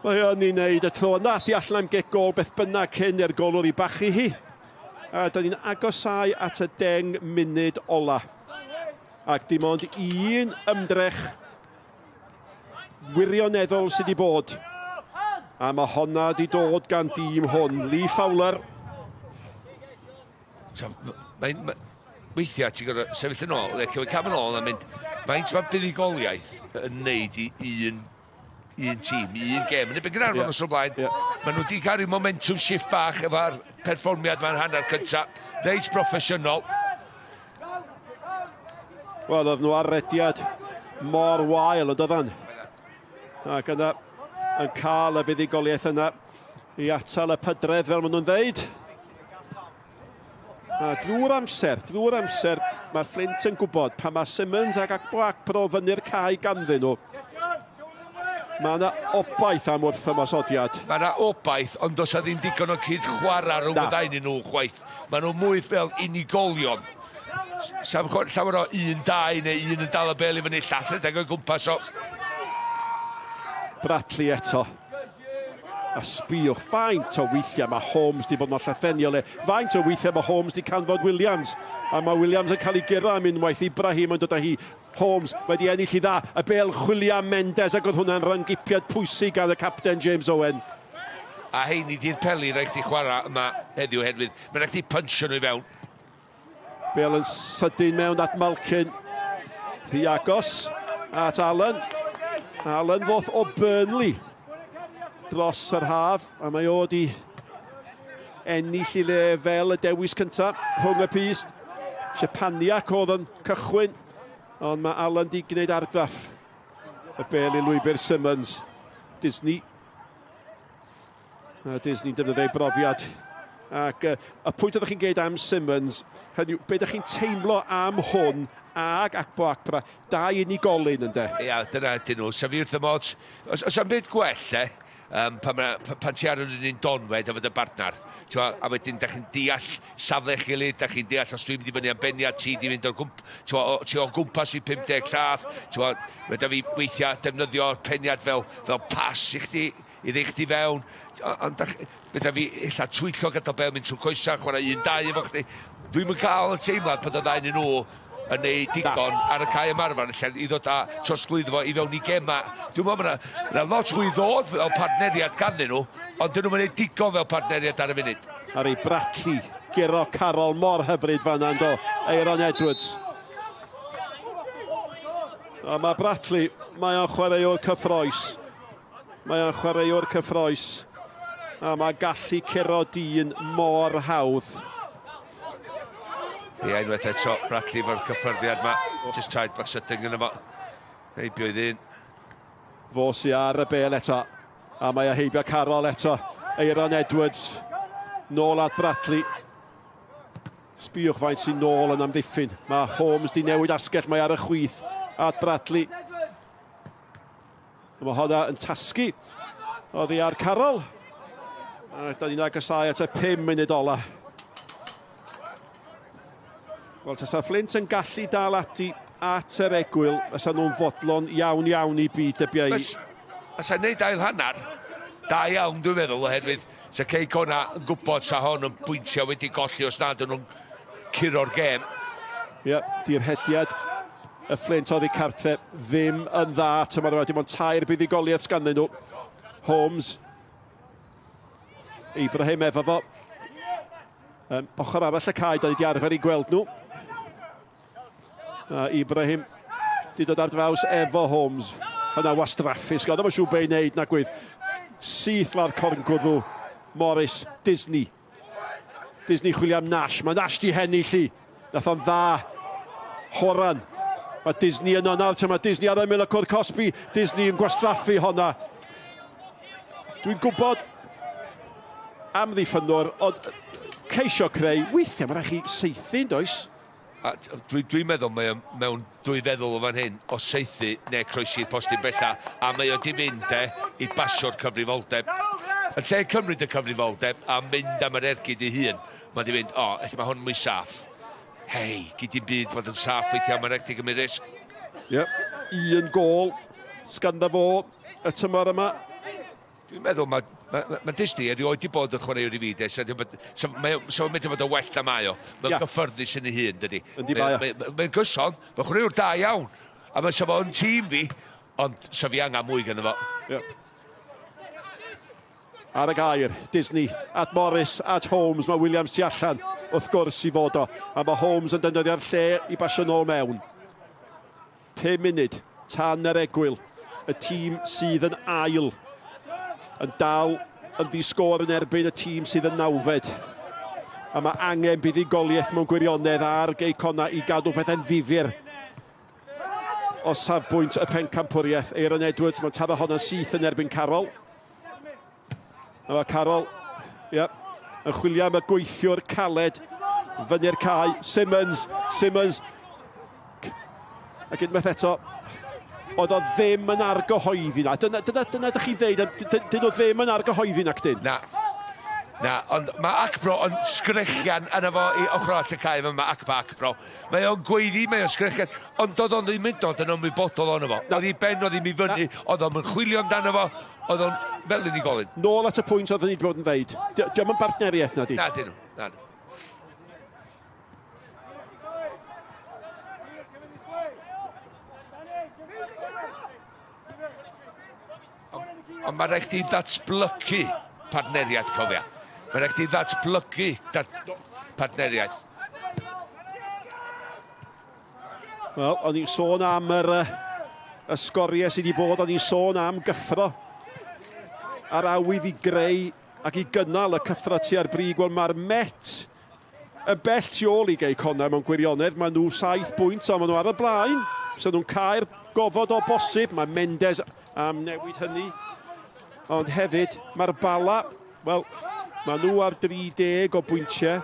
Mae o'n ei wneud y tro. Nath i allan am gic gôl beth bynnag cyn i'r golwr i bachu hi. A da ni'n agosáu at y 10 munud ola. Ac dim ond un ymdrech wirioneddol sydd wedi bod. A mae honna wedi dod gan dîm hwn. Lee Fowler. Weithiau ti'n gorfod sefyll yn ôl, neu cymryd cam yn ôl a mynd, faint mae buddugoliaeth yn neud i un tîm, un gêm. Yn erbyn Gaernarfon nos o'r blaen, maen nhw wedi cael rhyw momentum shift bach efo'r perfformiad ma'n hanner cynta, reit broffesiynol. Wel, oedd nhw ar rediad mor wael yn doeddan. Ac yna yn cael y fuddugoliaeth yna i atal y pydredd, fel maen nhw'n ddeud. A drwy'r amser, mae'r Fflint yn gwybod pan mae Simmons ac Akpo Akpro fyny'r cae ganddyn nhw. Mae yna obaith am wrth ymosodiad. Mae yna obaith, ond does 'na ddim digon o cyd chwarae rhwng y ddau nhw chwaith. Maen nhw mwy fel unigolion. Sa'm llawer o 1-2 neu un yn dal y bel i fyny, llall rhedeg o gwmpas o. Bradley eto. A sbïwch faint o weithiau mae Holmes di bod mor llythrennol le. Faint o weithiau mae Holmes di canfod Williams. A mae Williams yn cael ei guro am unwaith. Ibrahim yn dod â hi. Holmes wedi ennill i dda. Y bel chwilio am Mendes, ac oedd hwnna'n rhyng-gipiad pwysig gan y capten James Owen. A heini di'r peli rhaid chdi chwarae yma heddiw herwydd. Mae'n rhaid chdi punchio nhw i fewn. Bel yn sydyn mewn at Malkin. Rhy agos at Allen. Allen ddoth o Burnley dros yr haf, a mae o di ennill i le fel y dewis cyntaf rhwng y pyst. Szczepaniak oedd yn cychwyn, ond mae Allen di gwneud argraff. Y bel i lwybr Simmons. Disney. A Disney defnyddio ei brofiad. Ac y pwynt ydych chi'n geud am Simmons, hynny yw, be ydych chi'n teimlo am hwn ag Akpo Akpra, dau unigolyn ynde? Ia, dyna ydyn nhw. Sa fi wrth y modd, os am byd gwell, pan, pan ti ar yr un donfed efo dy bartner, a wedyn da chi'n deall safle eich gilydd, da chi'n deall os dwi'n mynd i fyny am beniad, ti di fynd o'r gwmp, ti o gwmpas fi 50 llath, mae da fi weithiau defnyddio'r peniad fel pas i chdi, i ddeu chdi fewn, ond fedra fi ella twyllo gadael bel mynd trwy coesa, chwarae 1-2 efo chdi. Dwi'm yn cael y teimlad pan y ddau nhw yn neud digon ar y cae ymarfer lle i ddod â trosglwyddo fo i fewn i gema. Dwi'n meddwl mae yna lot fwy ddod fel partneriad ganddyn nhw, ond dyn nhw'n gwneud digon fel partneriad ar y funud. Ar ei Bradley, guro Carroll mor hyfryd fan yndo, Aaron Edwards. A mae Bradley, mae o'n chwaraewr cyffroes. Mae o'n chwaraewr cyffroes. A mae gallu curo dyn mor hawdd. Ie, unwaith eto, Bradley efo'r cyffyrddiad yma. Just traed bach sydyn gyda fo. Heibio i ddyn. Fo sy ar y bel eto. A mae o heibio Carroll eto. Aaron Edwards. Nôl at Bradley. Sbïwch faint sy'n nôl yn amddiffyn. Mae Holmes di newid asgell, mae ar y chwith at Bradley. Mae hwnna yn tasgu oddi ar Carroll. A da ni'n agosáu at y 5 munud ola. Wel, tasa Flint yn gallu dal ati at yr egwyl, fysa nhw'n fodlon iawn iawn i byd dybiau i. Fysa wneud ail hanner, da iawn dwi'n meddwl, oherwydd sa Cei Connah yn gwybod sa hon yn bwyntio wedi golli os nad nhw'n curo'r gêm. Ie, di'r hediad y Flint oddi cartre ddim yn dda tymor yma, dim ond 3 buddugoliaeth sganddyn nhw. Holmes, Ibrahim efo fo. Ochr arall y cae, da ni wedi arfer i gweld nhw. A Ibrahim di dod ar draws efo Holmes. Yna wastraffus, oedd ddim yn siŵr be i wneud na gwydd. Syth lawr corngwddw, Morris, Disney. Disney chwilio am Nash, mae Nash di hennill i. Nath o'n dda, Horan. Mae Disney yno nawr, mae Disney ar ymyl y cwrdd cosbi. Disney yn gwastraffu honna. Dwi'n gwybod am ddiffynwr, ond ceisio creu, weithiau mae'n rhaid chi saethu, does? A dwi'n meddwl mae o mewn dwy feddwl o fan hyn, o saethu neu croesi'r postyn bella, a mae o di mynd i basio'r cyfrifoldeb. Yn lle cymryd y cyfrifoldeb a mynd am yr ergyd ei hun, mae di mynd, o, ella mae hwn mwy saff. Hei, gyd i'n byd fod yn saff weithiau, mae'n rhaid i gymryd risg. Ie, un gôl, sganddo fo y tymor yma. Dwi'n meddwl mae Disney erioed di bod yn chwaraewr i fi, de. So mae'n mynd i fod yn well na mae o. Mae'n gyffyrddus yn ei hun, dydy. Yndi, mae o. Mae'n gyson, mae'n chwaraewr da iawn. A mae'n sefo yn tîm fi, ond sa fi angen mwy gynno fo. Ie. Ar y gair, Disney, at Morris, at Holmes, mae Williams tu allan, wrth gwrs i fod o. A mae Holmes yn defnyddio'r lle i basio nôl mewn. 5 munud, tan yr egwyl, y tîm sydd yn ail, yn dal yn ddi-sgôr yn erbyn y tîm sydd yn nawfed. A mae angen buddugoliaeth mewn gwirionedd ar Gei Connah i gadw pethau'n ddifyr o safbwynt y pencampwriaeth. Aaron Edwards, mae'n taro honno'n syth yn erbyn Carroll. A mae Carroll, ie, yn chwilio am y gweithiwr caled fyny'r cae. Simmons, Simmons. Ac unwaith eto, Oedd o ddim yn argyhoeddi na. Dyna, dyna, dyna ydych chi'n dweud, dyn nhw ddim yn argyhoeddi nac dyn. Na. Na, ond mae Akpro yn sgrechian yna fo i ochr arall y cae yma, Akpa Akpro. Mae o'n gweiddi, mae o'n sgrechian, ond doedd o'n ddim yn dod yn ymwybodol ono fo. Oedd ei ben o ddim i fyny, oedd o'n chwilio amdano fo, oedd o'n fel unigolyn. Nôl at y pwynt oeddwn ni wedi bod yn dweud. Diolch yn bartneriaeth na di. Na, dyn nhw. Na, dyn. Ond mae rhaid chdi ddatblygu partneriaeth, cofia. Mae rhaid chdi ddatblygu dat partneriaeth. Wel, o'n i'n sôn am yr, y sgoriau sydd wedi bod, o'n i'n sôn am gyffro a'r awydd i greu ac i gynnal y cyffro tua'r brig. Wel, mae'r Met yn bell tu ôl i Gei Connah mewn gwirionedd. Mae nhw 7 bwynt, ond maen nhw ar y blaen. So nhw'n cael gofod o bosib. Mae Mendes am newid hynny. Ond hefyd, mae'r Bala, wel, mae nhw ar 30 o bwyntiau.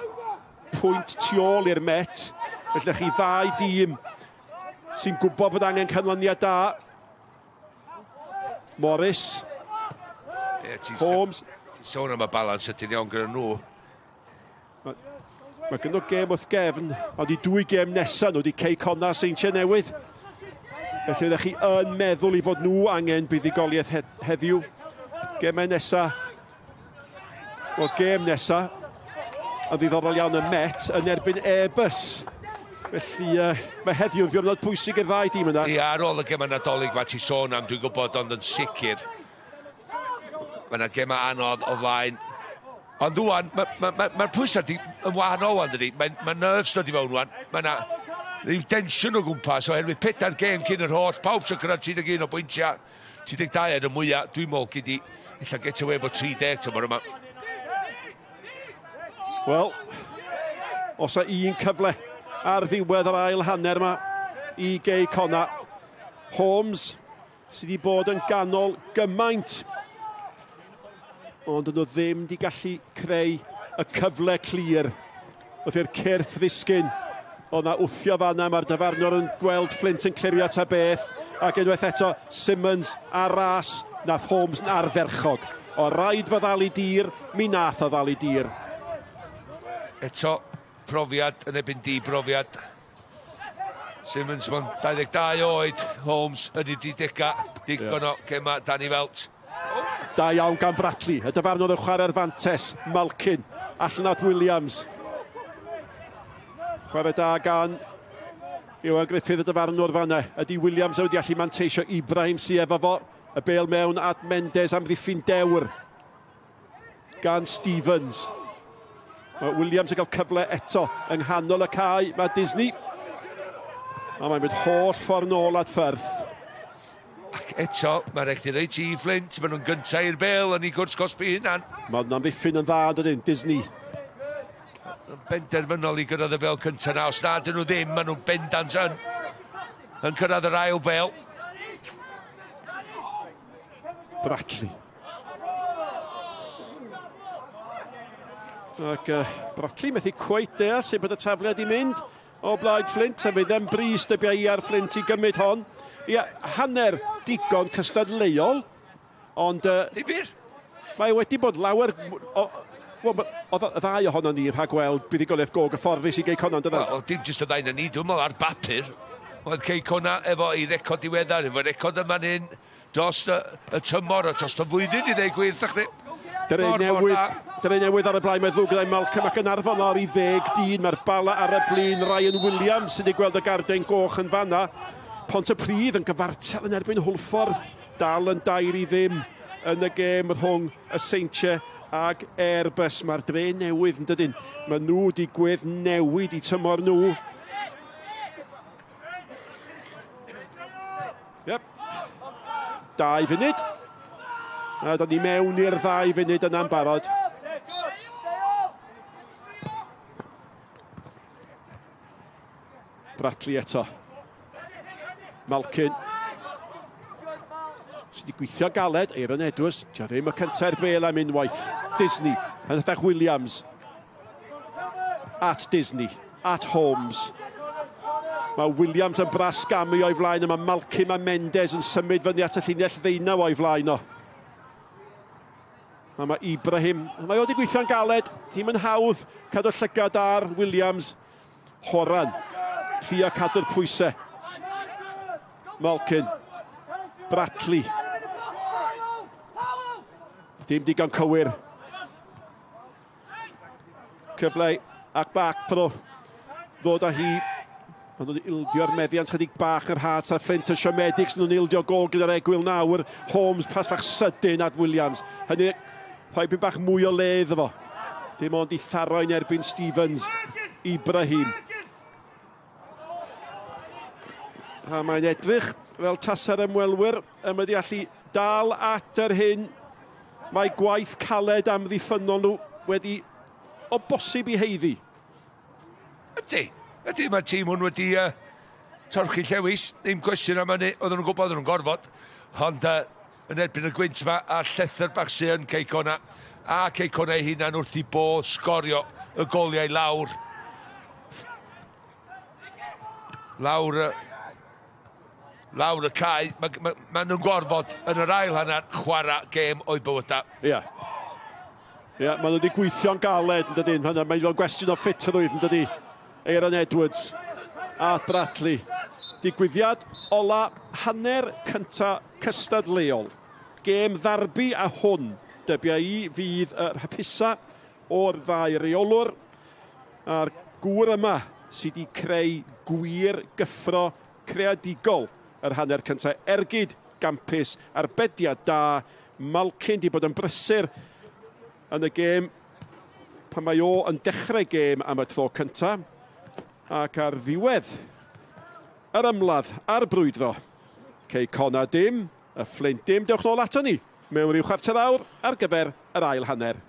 Pwynt tu ôl i'r Met. Felly chi ddau dîm sy'n gwybod bod angen canlyniad da. Morris. Yeah, Holmes. Ti'n sôn am y balans ydyn iawn gyda nhw. Mae, mae gynno gêm wrth gefn, ond i dwy gêm nesaf nhw wedi Cei Connah Seintiau Newydd. Felly ydych chi yn meddwl i fod nhw angen buddugoliaeth he heddiw. Gemau nesaf, wel gêm nesaf, yn ddiddorol iawn y Met yn erbyn Airbus. Felly uh, mae heddiw yn ddiwrnod pwysig i'r ddau dîm yna. Ie, ar ôl y gemau Nadolig mae ti sôn am, dwi'n gwybod, ond yn sicr. Mae yna gemau anodd o flaen. Ond rwan, mae'r ma, ma, ma, ma pwysau di, yn wahanol wan, dydi. Mae ma nerves dod i fewn wan. Mae yna rhyw tensiwn o gwmpas oherwydd pedair gêm cyn yr holl, pawb sy'n cyrraedd 31 o bwyntiau, 32 er y mwyaf, dwi'n meddwl gyd i ella get away efo 30 tymor yma. Wel, os a un cyfle ar ddiwedd yr ail hanner yma i Gei Connah. Holmes sydd wedi bod yn ganol gymaint, ond nhw ddim wedi gallu creu y cyfle clir wrth i'r cyrff ddisgyn. Oedd na wthio fanna, mae'r dyfarnwr yn gweld Flint yn clirio ta beth, ac unwaith eto Simmons ar ras, nath Holmes yn ardderchog. O raid fo ddal i dir, mi nath o ddal i dir. Eto, profiad yn ebyn di brofiad. Simmons mewn 22 oed, Holmes yn ei 30, digon o gema Danny Felt. Da iawn gan Bradley, y dyfarnwr yn chwarae'r fantes, Malkin, allan at Williams. Chwarae da gan Iwan Griffith y dyfarnwr fanna. Ydy Williams wedi allu manteisio Ibrahim sy efo fo. Y bel mewn at Mendes am ddiffyn dewr gan Stevens. Mae Williams yn cael cyfle eto yng nghanol y cae. Mae Disney. A mae'n mynd holl ffordd nôl at Ffyrth. Ac eto, mae'n rhaid i reit i Flint, maen nhw'n gyntaf i'r bel yn ei gwrs cosbi hunan. Mae'n amddiffyn yn dda, dydyn, Disney. Benderfynol i gyrraedd y bel cyntaf na. Os na dyn nhw ddim, maen nhw'n bendant yn, yn cyrraedd yr ail bel. Bradley. Ac Bradley methu cweit deall sut bod y tafliad i mynd o blaid Flint, a fydd e'n bris dybiau i ar Flint i gymryd hon. Ia, hanner digon cystadleuol, ond... Difyr! Mae wedi bod lawer... Wel, oedd y ddau ohono ni rhag gweld buddugoliaeth go gyfforddus i Gei Connah, dyna? Wel, dim jyst y ddau na ni, dwi'n meddwl ar bapur. Oedd Cei Connah efo ei record diweddar, efo record yma'n hyn, dros y, y tymor, a dros y flwyddyn i ddweud gwir, chdi. Dre newydd, Dre newydd ar y blaen, mae ddwg gyda'i Malcolm ac yn arfon lawr i ddeg dyn. Mae'r bala ar y blin, Ryan Williams sydd wedi gweld y garden goch yn fanna. Pontypridd yn gyfartal yn erbyn Hwlffordd, dal yn 2-0 yn y gêm rhwng y Seintiau ag Airbus. Mae'r Dre newydd yn dydyn, mae nhw wedi gwedd newid i tymor nhw. Yep. 2 funud. A da ni mewn i'r 2 funud yna'n barod. Bradley eto. Malkin. Sydd wedi gweithio galed, Aaron Edwards. Dio ddim y cyntaf i'r bel am unwaith. Disney. Yn ydych Williams. At Disney. At Holmes. Mae Williams yn brasgamu o'i flaen, a mae Malcolm a Mendes yn symud fyny at y llinell ddeunaw o'i flaen o. A mae Ibrahim, mae o wedi gweithio'n galed, dim yn hawdd cadw llygad ar Williams. Horan, trio cadw'r pwysau. Malkin, Bradley. Dim digon cywir. Cyfle ac bac pro ddod â hi. Maen nhw'n ildio'r meddiant chydig bach yr Hearts a Flint yn siomedig sy'n nhw'n ildio gol gyda'r egwyl nawr. Holmes, pas bach sydyn at Williams. Hynny, rhoi pyn bach mwy o le iddo fo. Dim ond i tharo yn erbyn Stevens. Ibrahim. A mae'n edrych fel tasa'r ymwelwyr yn mynd i allu dal at yr hyn mae gwaith caled amddiffynnol nhw wedi o bosib i heiddi. Ydy, ydy, mae'r tîm hwn wedi torchi llewis, ddim cwestiwn am hynny, oedden nhw'n gwybod oedden nhw'n gorfod, ond yn erbyn y gwynt yma, a'r llethr bach sy'n yn Cei Connah, a Cei Connah ei hunan wrth i bodd sgorio y goliau lawr. Lawr, lawr y cae, mae ma, ma nhw'n gorfod yn yr ail hanner chwarae gêm o'i bywydau. Ie. Yeah. Ie, yeah, maen nhw wedi gweithio'n galed, yn dydyn. Mae'n mae'n gwestiwn o ffitrwydd, yn dydy. Aaron Edwards a Bradley. Digwyddiad ola hanner cynta cystadleuol. Gêm ddarbi a hwn, dybia i, fydd yr hapusa o'r ddau reolwr. A'r gŵr yma sydd wedi creu gwir gyffro creadigol yr hanner cyntaf. Ergyd gampus, arbediad da. Malkin di bod yn brysur yn y gêm pan mae o yn dechrau gêm am y tro cyntaf, ac ar ddiwedd yr ymladd a'r brwydro. Cei Connah dim, y Flint dim, dewch nôl ato ni mewn rhyw chwarter awr ar gyfer yr ail hanner.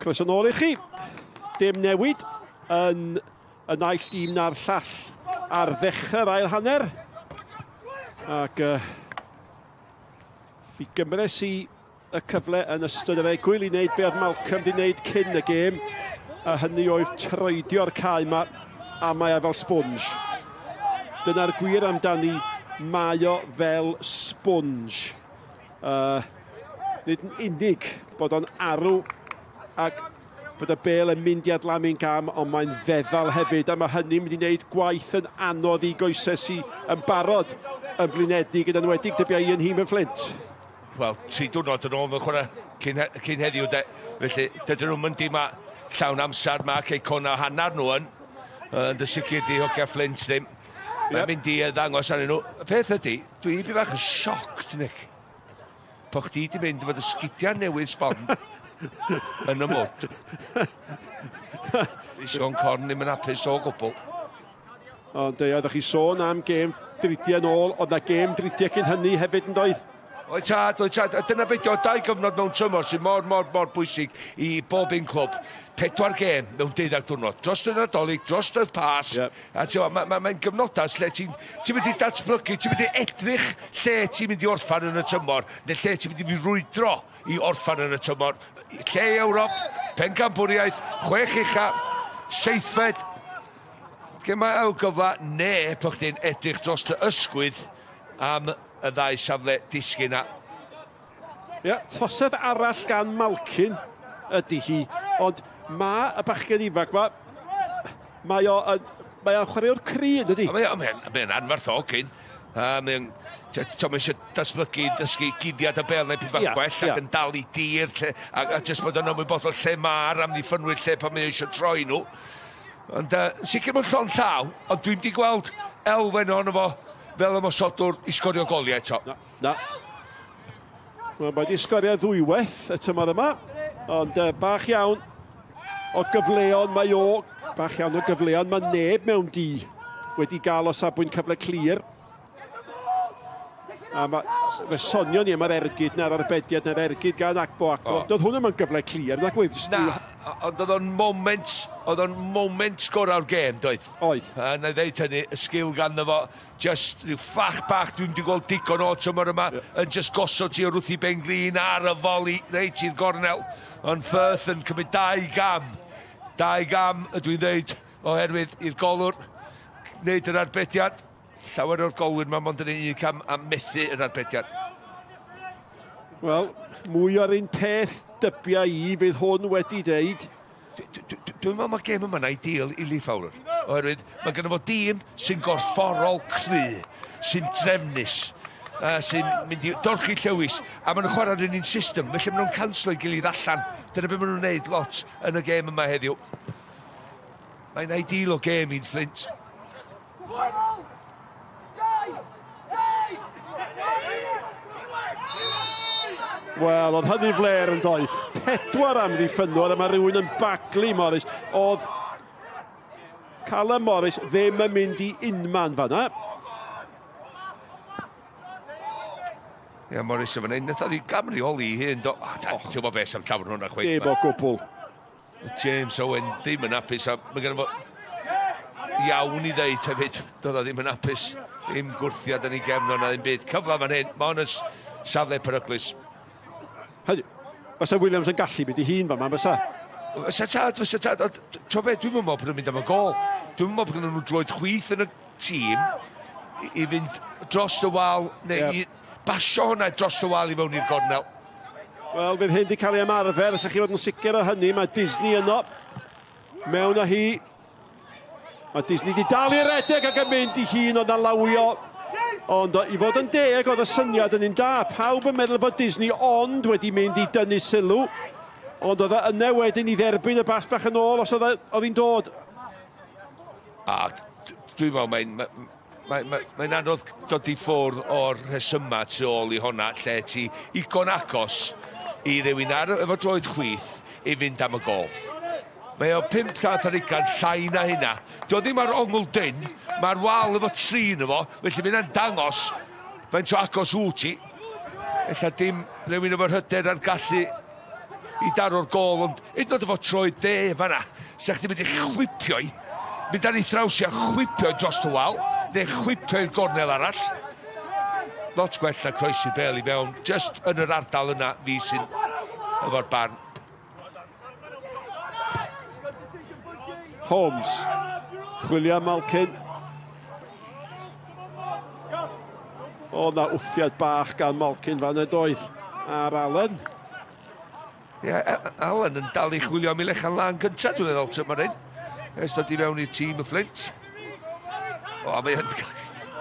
Croeso nôl i chi. Dim newid yn y naill dîm na'r llall ar ddechrau'r ail hanner. Ac fi gymres i y cyfle yn ystod yr egwyl i wneud be oedd Malcolm wedi wneud cyn y gêm, a hynny oedd troedio'r cae yma, a mae e fel sponge. Dyna'r gwir amdani, mae o fel sponge. Nid yn unig bod o'n arw ac bod y bêl yn mynd i adlamu'n gam, ond mae'n feddal hefyd, a mae hynny'n mynd i wneud gwaith yn anodd i goesau sy yn barod yn flinedig, yn enwedig dybia i yn nhîm y Fflint. Wel, 3 diwrnod yn ôl fel chwarae cyn heddiw, de. Felly, dydyn nhw'n mynd i ma llawn amser, mae Cei Connah hanner nhw yn dy sicr di hogia Fflint ddim. Mae'n mynd i ddangos arnyn nhw. Y peth ydy, dwi 'di bach yn shocked, Nick. Bo chdi di mynd efo dy sgidiau newydd sbon yn y mwd. Di Siôn Corn ddim yn hapus o gwbl. Ond oeddech chi sôn am gêm dridiau yn ôl, oedd na gêm dridiau cyn hynny hefyd yn doedd? Oedd tad, oedd tad. A dyna beth yw, 2 gyfnod mewn tymor sy'n mor, mor, mor bwysig i bob un clwb. 4 gêm mewn 12 diwrnod. Dros y Nadolig, dros y Pasg. A ti'n gwbod, mae'n gyfnodau lle ti'n mynd i datblygu, ti'n mynd i edrych lle ti'n mynd i orffan yn y tymor, neu lle ti'n mynd i frwydro i orffan yn y tymor. Lle i Ewrop, pencampwriaeth, 6 ucha, 7fed. Gemau ail gyfle, neu po chdi'n edrych dros dy ysgwydd am y ddau safle disgyn na. Ie, trosedd arall gan Malkin ydy hi, ond mae y bachgen ifanc ma, mae o'n chwaraewr cry, yn dydi? Mae o'n anferth o cyn. Mae o'n, mae eisiau datblygu, dysgu guddiad y bêl neu pyn bach gwell ac yn dal i dir, lle, a jyst bod yn ymwybodol lle mae'r amddiffynwyr, lle pan mae eisiau troi nhw. Ond sicr mewn llond llaw, ond dwi'n di gweld elfen ohono fo fel ymosodwr i sgorio goliau eto. Na, na. Mae wedi sgorio ddwywaith y tymor yma, ond bach iawn o gyfleon mae o, bach iawn o gyfleon, mae neb mewn di wedi gael o safbwynt cyfle clir. A mae, fe sonio ni am yr ergyd na'r arbediad na'r ergyd gan Agbo Agbo. Doedd hwn ddim yn gyfle clir, nag oedd? Na, ond oedd o'n moment, oedd o'n moment gorau'r gêm, doedd? Oedd. A na i ddeud hynny, y sgil ganddo fo, just rhyw ffach bach, dwi'n wedi gweld digon o tymor yma, yn just gosod ti o wrth i Ben Green ar y foli, reit i'r gornel. Ond Firth yn cymryd 2 gam. 2 gam, ydw i'n ddeud, oherwydd i'r golwr wneud yr arbediad. Llawer o'r golwyr ma mond yn un cam a methu yr arbediad. Wel, mwy o'r un peth dybia i fydd hwn wedi deud. Dwi'n meddwl mae'r gêm yma'n ideal i Lee Fowler. Oherwydd mae gynno fo dîm sy'n gorfforol cry, sy'n drefnus, sy'n mynd i dorchi llewis, a maen nhw'n chwarae'r un un system, felly maen nhw'n canslo ei gilydd allan. Dyna beth maen nhw'n neud lot yn y gêm yma heddiw. Mae'n ideal o gêm i'n Fflint. Wel, oedd hynny fler yn doedd. 4 amddiffynwr, a mae rhywun yn baglu Morris. Oedd Callum Morris ddim yn mynd i unman fan'na. Ie, Morris yn fan hyn. Nath o ryw gamreoli i hun, do. O, ti'n gwybod beth sy'n llawer hwnna chwaith. Dim o gwbl. James Owen ddim yn hapus, a mae gynno fo iawn i ddeud hefyd. Doedd o ddim yn hapus. Ddim gwrthiad yn ei gefn o na ddim byd. Cyfle fan hyn, mae hwn yn safle peryglus. Hynny, fysa Williams yn gallu mynd i hun fan 'ma, fysa? Fysa tad, fysa tad. Ond, ti'n gwbod beth, dwi'm yn meddwl bod nhw'n mynd am y gôl. Dwi'm yn meddwl bod gynnon nhw droed chwith yn y tîm i fynd dros y wal, neu i basio hwnna dros y wal i fewn i'r gornel. Wel, fydd hyn wedi cael ei ymarfer, allwch chi fod yn sicr o hynny. Mae Disney yno. Mewn â hi. Mae Disney wedi dal i redeg ac yn mynd i hun ond alawio. Ond i fod yn deg, oedd y syniad yn un da. Pawb yn meddwl bod Disney ond wedi mynd i dynnu sylw. Ond oedd e yna wedyn i dderbyn y bas bach yn ôl os oedd hi'n dod. A dwi'n meddwl mae'n anodd dod i ffwrdd o'r rhesymau tu ôl i honna, lle ti igon agos i rywun ar efo droed chwith i fynd am y gôl. Mae o 520 llai na hynna. Dio ddim ar ongl dyn, mae'r wal efo 3 yno fo, felly mae hynna'n dangos faint o agos wyt ti. Ella dim rhywun efo'r hyder a'r gallu i daro'r gol, ond hyd yn oed efo troed dde fanna, sa chdi'n mynd i chwipio i, mynd ar ei thrawsi a chwipio i dros y wal, neu chwipio i'r gornel arall. Lot gwell na croesi'r bel i fewn, just yn yr ardal yna fi sy'n efo'r barn. Holmes, chwilio Malkin. O, na wthiad bach gan Malkin fan y doedd ar Allen. Ie, yeah, Allen yn dal i chwilio am ei lechan lan gyntaf, dwi'n meddwl, tymor hyn. Ers dod i fewn i'r tîm y Fflint. O, mae yn...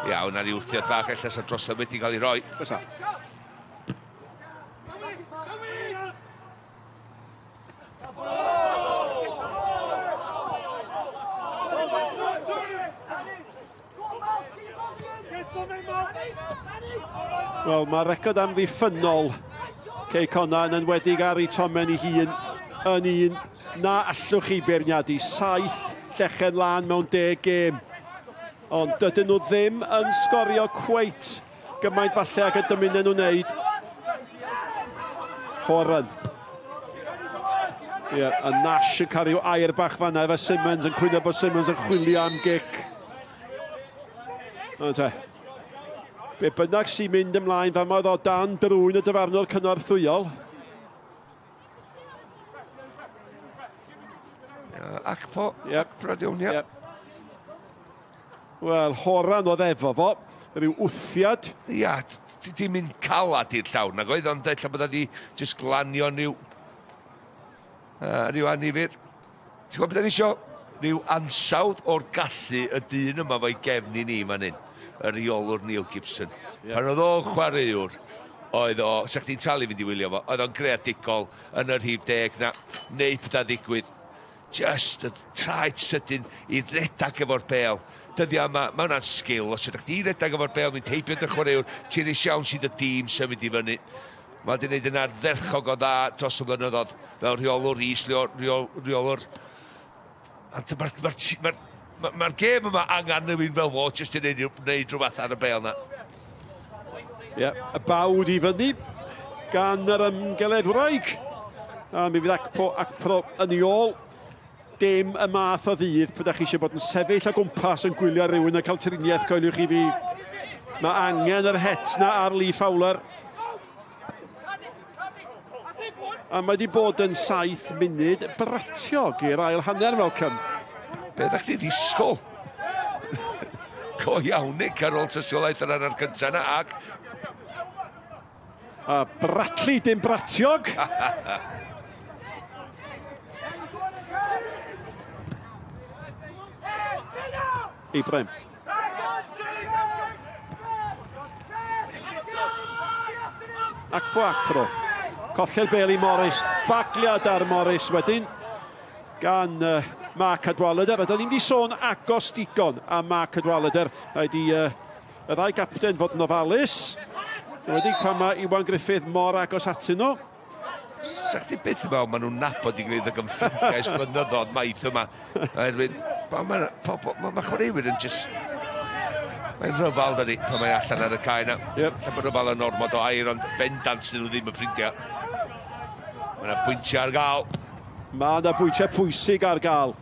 Iawn, ar ei wthiad bach, ella sa'n drosodd wedi cael ei roi. Fysa. Wel, mae record amddiffynnol Cei Connah yn enwedig ar ei tomen ei hun yn un na allwch chi beirniadu. 7 llechen lan mewn 10 gêm. Ond dydyn nhw ddim yn sgorio cweit gymaint falle ag y dymunen nhw wneud. Horan. Ie, yeah, a Nash yn cael rhyw air bach fanna efo Simmons yn cwyno bod Simmons yn chwilio am gic. Ond te. Be bynnag sy'n mynd ymlaen fan oedd o dan drwyn y dyfarnwr cynorthwyol. Acpo, yep. Bradiwn, ie. Yep. Wel, Horan oedd efo fo, rhyw wthiad. Ia, ti'n mynd calad i'r llawr nag oedd, ond ella bod wedi jyst glanio rhyw annifyr. Ti'n gwybod beth o'n isio? Rhyw ansawdd o'r gallu y dyn yma fo'i gefn i ni fan hyn, y rheolwr Neil Gibson. Yeah. Pan oedd o'n chwaraewr, oedd o, sa chdi'n talu fynd i wylio fo, oedd o'n greadigol yn yr rhif 10 na, neud pethau ddigwydd. Just y traed sydyn i redag efo'r bêl. Dyddiau yma, mae hwnna'n sgil. Os ydych chi'n redag efo'r bêl, mynd heibio dy chwaraewr, ti'n ei siawns i dy dîm symud i fyny. Mae wedi gwneud yn ardderchog o dda dros y blynyddoedd, fel rheolwr is, rheolwr. Mae'r gêm yma angen rhywun fel fo, jyst i wneud rhywbeth ar y bêl yna. Ie, y bawd i fyny gan yr ymgeledd wraig. A mi fydd Acpo yn ei ôl. Dim y math o ddydd pryd chi eisiau bod yn sefyll o gwmpas yn gwylio rhywun yn cael triniaeth, coeliwch chi fi. Mae angen yr het na ar Lee Fowler. A mae wedi bod yn 7 munud bratiog i'r ail hanner, Malcolm. Be ddech chi ddisgwyl? Go iawn, Nick, ar ôl tystiolaeth yr hanner cyntaf yna, ac... A Bradley, dim bratiog. Ibrahim. Acpo Acro. Colli'r bel i Morris. Bagliad ar Morris wedyn gan Mark Cadwaladr. A da ni'n di sôn agos digon am Mark Cadwaladr. Rhaid i y ddau gapten fod yn ofalus. Wedi pan mae Iwan Griffith mor agos atyn nhw. Sa chdi byth yn meddwl maen nhw'n nabod i gilydd ac yn ffrindiau ers blynyddoedd maith yma. Oherwydd, mae chwaraewyr yn just... Mae'n rhyfal, dydi, pan mae'n allan ar y cae yna. Yep. Lle mae rhyfal yn ormod o air, ond bendant dyn nhw ddim yn ffrindiau. Mae yna bwyntiau ar gael. Mae yna bwyntiau pwysig ar gael.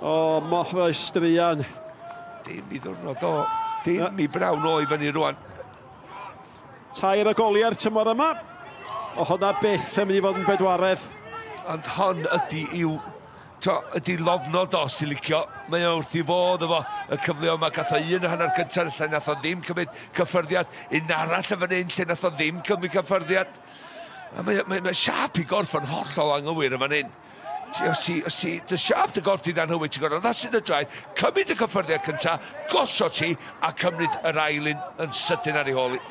O, Morris druan. Dim i ddwrnod o. Dim i brawn o i fyny rwan. 3 o goliau'r tymor yma. O, hwnna byth yn mynd i fod yn bedwaredd. Ond hon ydy i'w... Ydy lofnod os ti'n licio. Mae o wrth i fodd efo y cyfle yma. Gath o un hanner cyntaf lle nath o ddim cymryd cyffyrddiad. Un arall yn fan hyn lle nath o ddim cymryd cyffyrddiad. A mae siâp i gorff yn hollol anghywir yn fan hyn. Os ti, dy siâp dy gorff di'n anghywir, ti'n gorfod addasu dy draed, cymryd y cyffyrddiad cyntaf, gosod ti, a cymryd yr ail un yn sydyn ar ei hôl hi.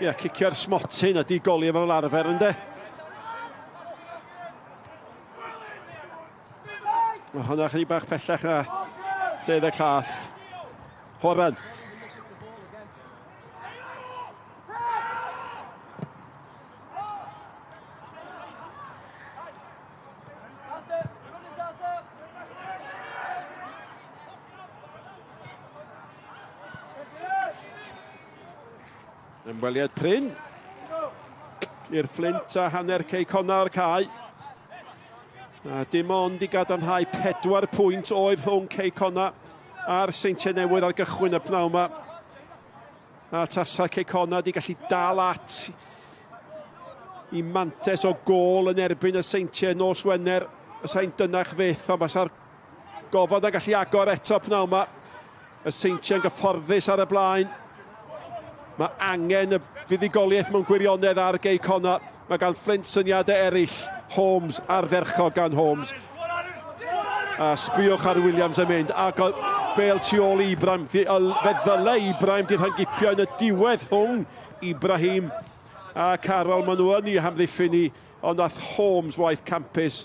Ie, cicio'r smotyn ydi goliau fel arfer, yndê? Mae hwnna chydig bach pellach na 12 llath. Horan. Ymweliad prin. I'r Fflint a hanner Cei Connah o'r cae. A dim ond i gadarnhau 4 pwynt oedd rhwng Cei Connah a'r Seintiau Newydd ar gychwyn y pnawn yma. A tasa Cei Connah di gallu dal at i mantes o gôl yn erbyn y Seintiau nos Wener. Y sain dynach fyth, ond basa'r gofod yn gallu agor eto pnawn yma. Y Seintiau'n gyfforddus ar y blaen. Mae angen y fuddugoliaeth mewn gwirionedd ar Gei Connah. Mae gan Fflint syniadau eraill. Holmes ardderchog gan Holmes. A sbiwch ar Williams yn mynd. Ac bêl tu ôl i Ibrahim. Fe ddyle Ibrahim di rhyngipio yn y diwedd rhwng Ibrahim a Carol. Maen nhw yn ei hamddiffyn ni, ond nath Holmes waith campus.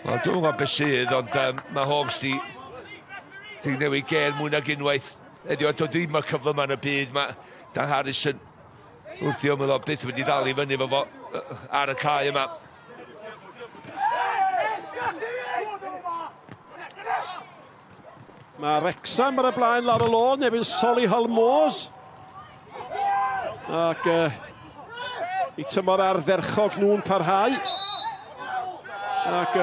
Wel, dwi'n gwybod beth sydd, ond mae Holmes di newid gêr mwy nag unwaith. Ydy, ond ddim y cyfle yma yn y byd. Mae Dan Harrison wrth i ymwneud o byth wedi dal i fyny fo ar y cae yma. Mae Wrexham ar y blaen lawr y lôn efo'n Solihull Moors. Ac i tymor ardderchog nhw'n parhau. Ac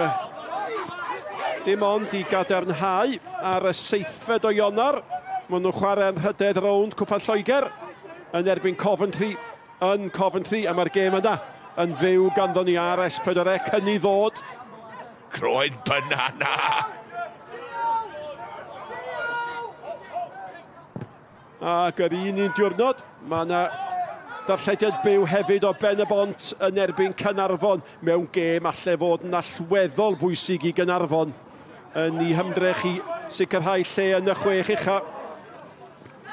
dim ond i gadarnhau ar y 7 o Ionawr, maen nhw'n chwarae yn rhydedd rownd Cwpan Lloegr yn erbyn Coventry, yn Coventry, a mae'r gêm yna yn fyw ganddo ni ar S4C, hynny ddod. Croen banana! Ac yr un diwrnod, mae yna ddarllediad byw hefyd o Ben y Bont yn erbyn Caernarfon mewn gêm alle fod yn allweddol bwysig i Gaernarfon yn ei hymdrech i sicrhau lle yn y 6 ucha.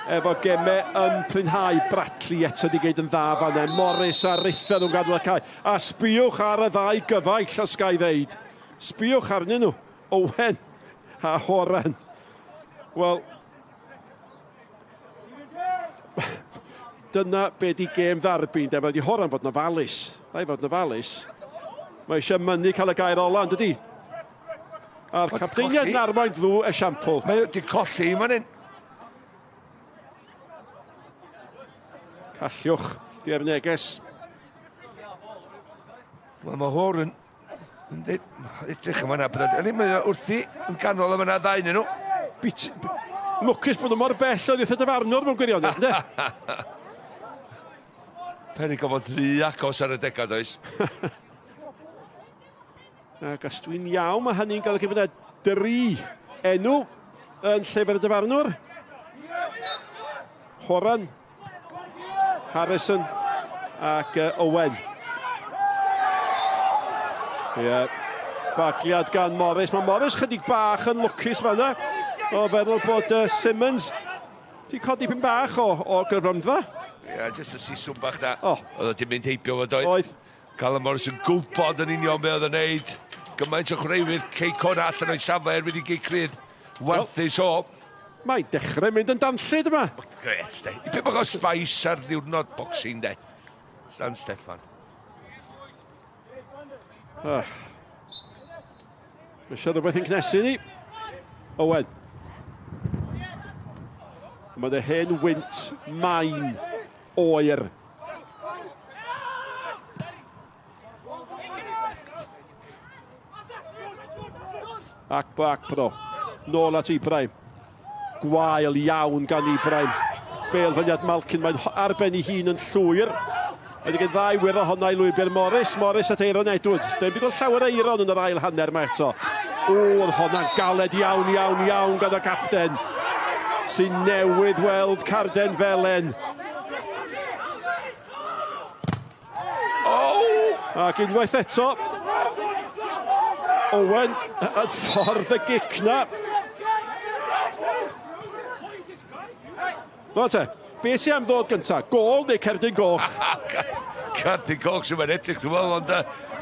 Efo gemau yn prinhau, Bradley eto di gyd yn dda fan e. Morris a Ritha nhw'n gadw y cae. A sbiwch ar y ddau gyfaill, os ga i ddeud. Sbiwch arnyn nhw, Owen a Horan. Wel, dyna be di gêm ddarbi, de. Mae di Horan fod yn ofalus. Rhaid fod yn ofalus. Mae eisiau mynnu cael y gair ola, yn dydi? A'r capteiniaid yn arwain ddw esiampl. Mae wedi colli, mae'n un. Callwch, di'r neges. Wel, mae Horan yn edrych yma na. Mae wrthi yn ganol yma na ddau nhw. Lwcus bod nhw mor bell oedd wrth y dyfarnwr mewn gwirionedd, ynddo? Peryg o fod rhy agos ar y degad, oes? Ac os dwi'n iawn, mae hynny'n golygu bod yna 3 enw yn llyfr y dyfarnwr. Horan, Harrison ac Owen. Ie, bagliad gan Morris. Mae Morris chydig bach yn lwcus fan'na. O feddwl bod Simmons di codi pyn bach o gyfrymdfa. Ie, jyst y siswm bach na. Oedd o di mynd heibio fo doedd. Oedd. Callum Morris yn gwybod yn union be oedd yn neud. Gymaint o chwaraewyr Cei Connah allan o'i safle er wedi gei crydd. Warthus o. Mae dechrau mynd yn danllyd yma. Gret, de. I beth o spice ar ddiwrnod boxing, de. Stan Steffan. Mae eisiau rhywbeth yn cnesu ni. Owen. Mae hen wynt main oer. Akpo Akpro. Nôl at Ibrahim. Gwael iawn gan Ibrahim. Bêl fyniad Malkin, mae'n ar ben ei hun yn llwyr. Wedi gen ddau wyr ohona i lwybr Morris. Morris at Aeron Edwards. Dim byd o'n llawer Aeron yn yr ail hanner mae eto. O, oedd honna'n galed iawn, iawn, iawn gan y capten. Sy'n newydd weld carden felen. Oh! Ac unwaith eto, Owen yn ffordd y gic na. No te, be sy am ddod gynta? Gôl neu cerdyn goch? Cerdyn goch sy'n mynd edrych, dwi'n meddwl, ond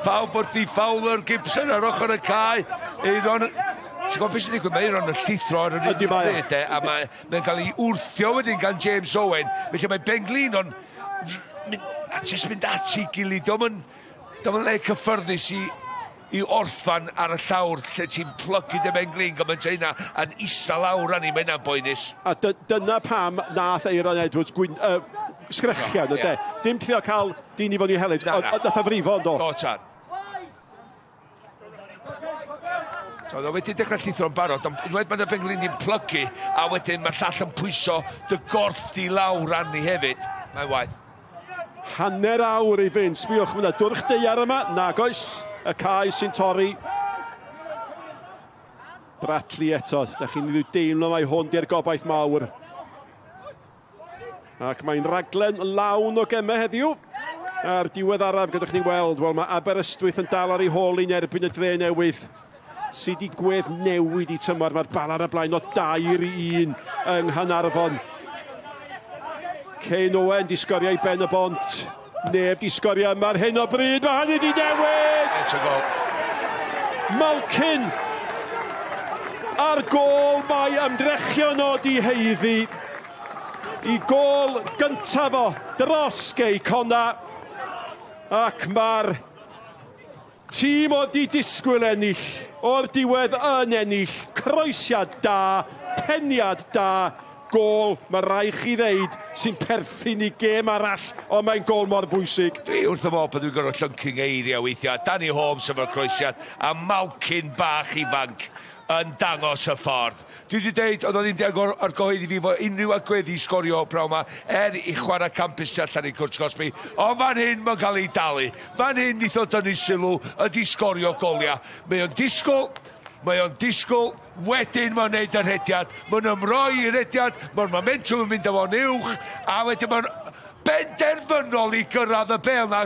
pawb wrth i Fowler, Gibson ar ochr y cae. Aeron, ti'n gwybod beth sy'n digwydd? Mae Aeron yn llithro ar yr un pryd, a mae'n cael ei wrthio wedyn gan James Owen. Felly mae Ben Glin ond jyst mynd at ei gilydd. Dio'm yn le cyffyrddus i orffan ar y llawr lle ti'n plygu dy Ben Glin gymaint o hynna yn isa lawr arni, mae hynna'n boenus. A dyna pam nath Aeron Edwards sgrechian, ynddo. Dim trio cael dyn i fod i helynt, ond nath o frifo, ynddo. Do, tad. Oedd o wedi dechrau llithro'n barod, ond unwaith mae'n y benglin i'n plygu, a wedyn mae'r llall yn pwyso dy gorff di lawr arni hefyd. Mae'n waith. Hanner awr i fynd. Sbiwch, mae yna dwrch deiar yma. Nag oes. Y cae sy'n torri. Bratley eto. Da chi'n rhyw deimlo mai hwn di'r gobaith mawr. Ac mae'n raglen lawn o gemau heddiw. A'r diwedd araf gyda chni weld, wel mae Aberystwyth yn dal ar ei hôl i'n erbyn y dre newydd. Sydd wedi gwedd newid i tymor. Mae'r bal ar y blaen o 2-1 yng Nghanarfon. Kane Owen di sgorio i Ben y Bont. Neb di sgorio yma ar hyn o bryd. Mae hynny di newid! It's a goal. Malkin ar gôl mae ymdrechion o di heiddi. I gôl gyntaf o dros Gei Connah. Ac mae'r tîm oedd di disgwyl ennill o'r diwedd yn ennill. Croesiad da, peniad da, gôl, mae rai chi ddeud, sy'n perthyn i gêm arall, ond mae'n gôl mor bwysig. Dwi wrth y modd bod dwi'n gorfod llyncu ngeiriau weithiau. Danny Holmes efo'r croesiad a Malkin bach ifanc yn dangos y ffordd. Dwi wedi deud, oedd o ddim di argyhoeddi fi fo unrhyw agwedd i sgorio prawn ma, er i chwarae campus tu allan i cwrt Cosby, ond fan hyn mae'n cael ei dalu. Fan hyn neith o dynnu sylw ydi sgorio goliau. Mae o'n disgwyl, mae o'n disgwyl, wedyn mae'n neud y rhediad, mae'n ymroi i'r rhediad, mae'r momentum yn mynd â fo'n uwch, a wedyn mae'n benderfynol i gyrraedd y bêl na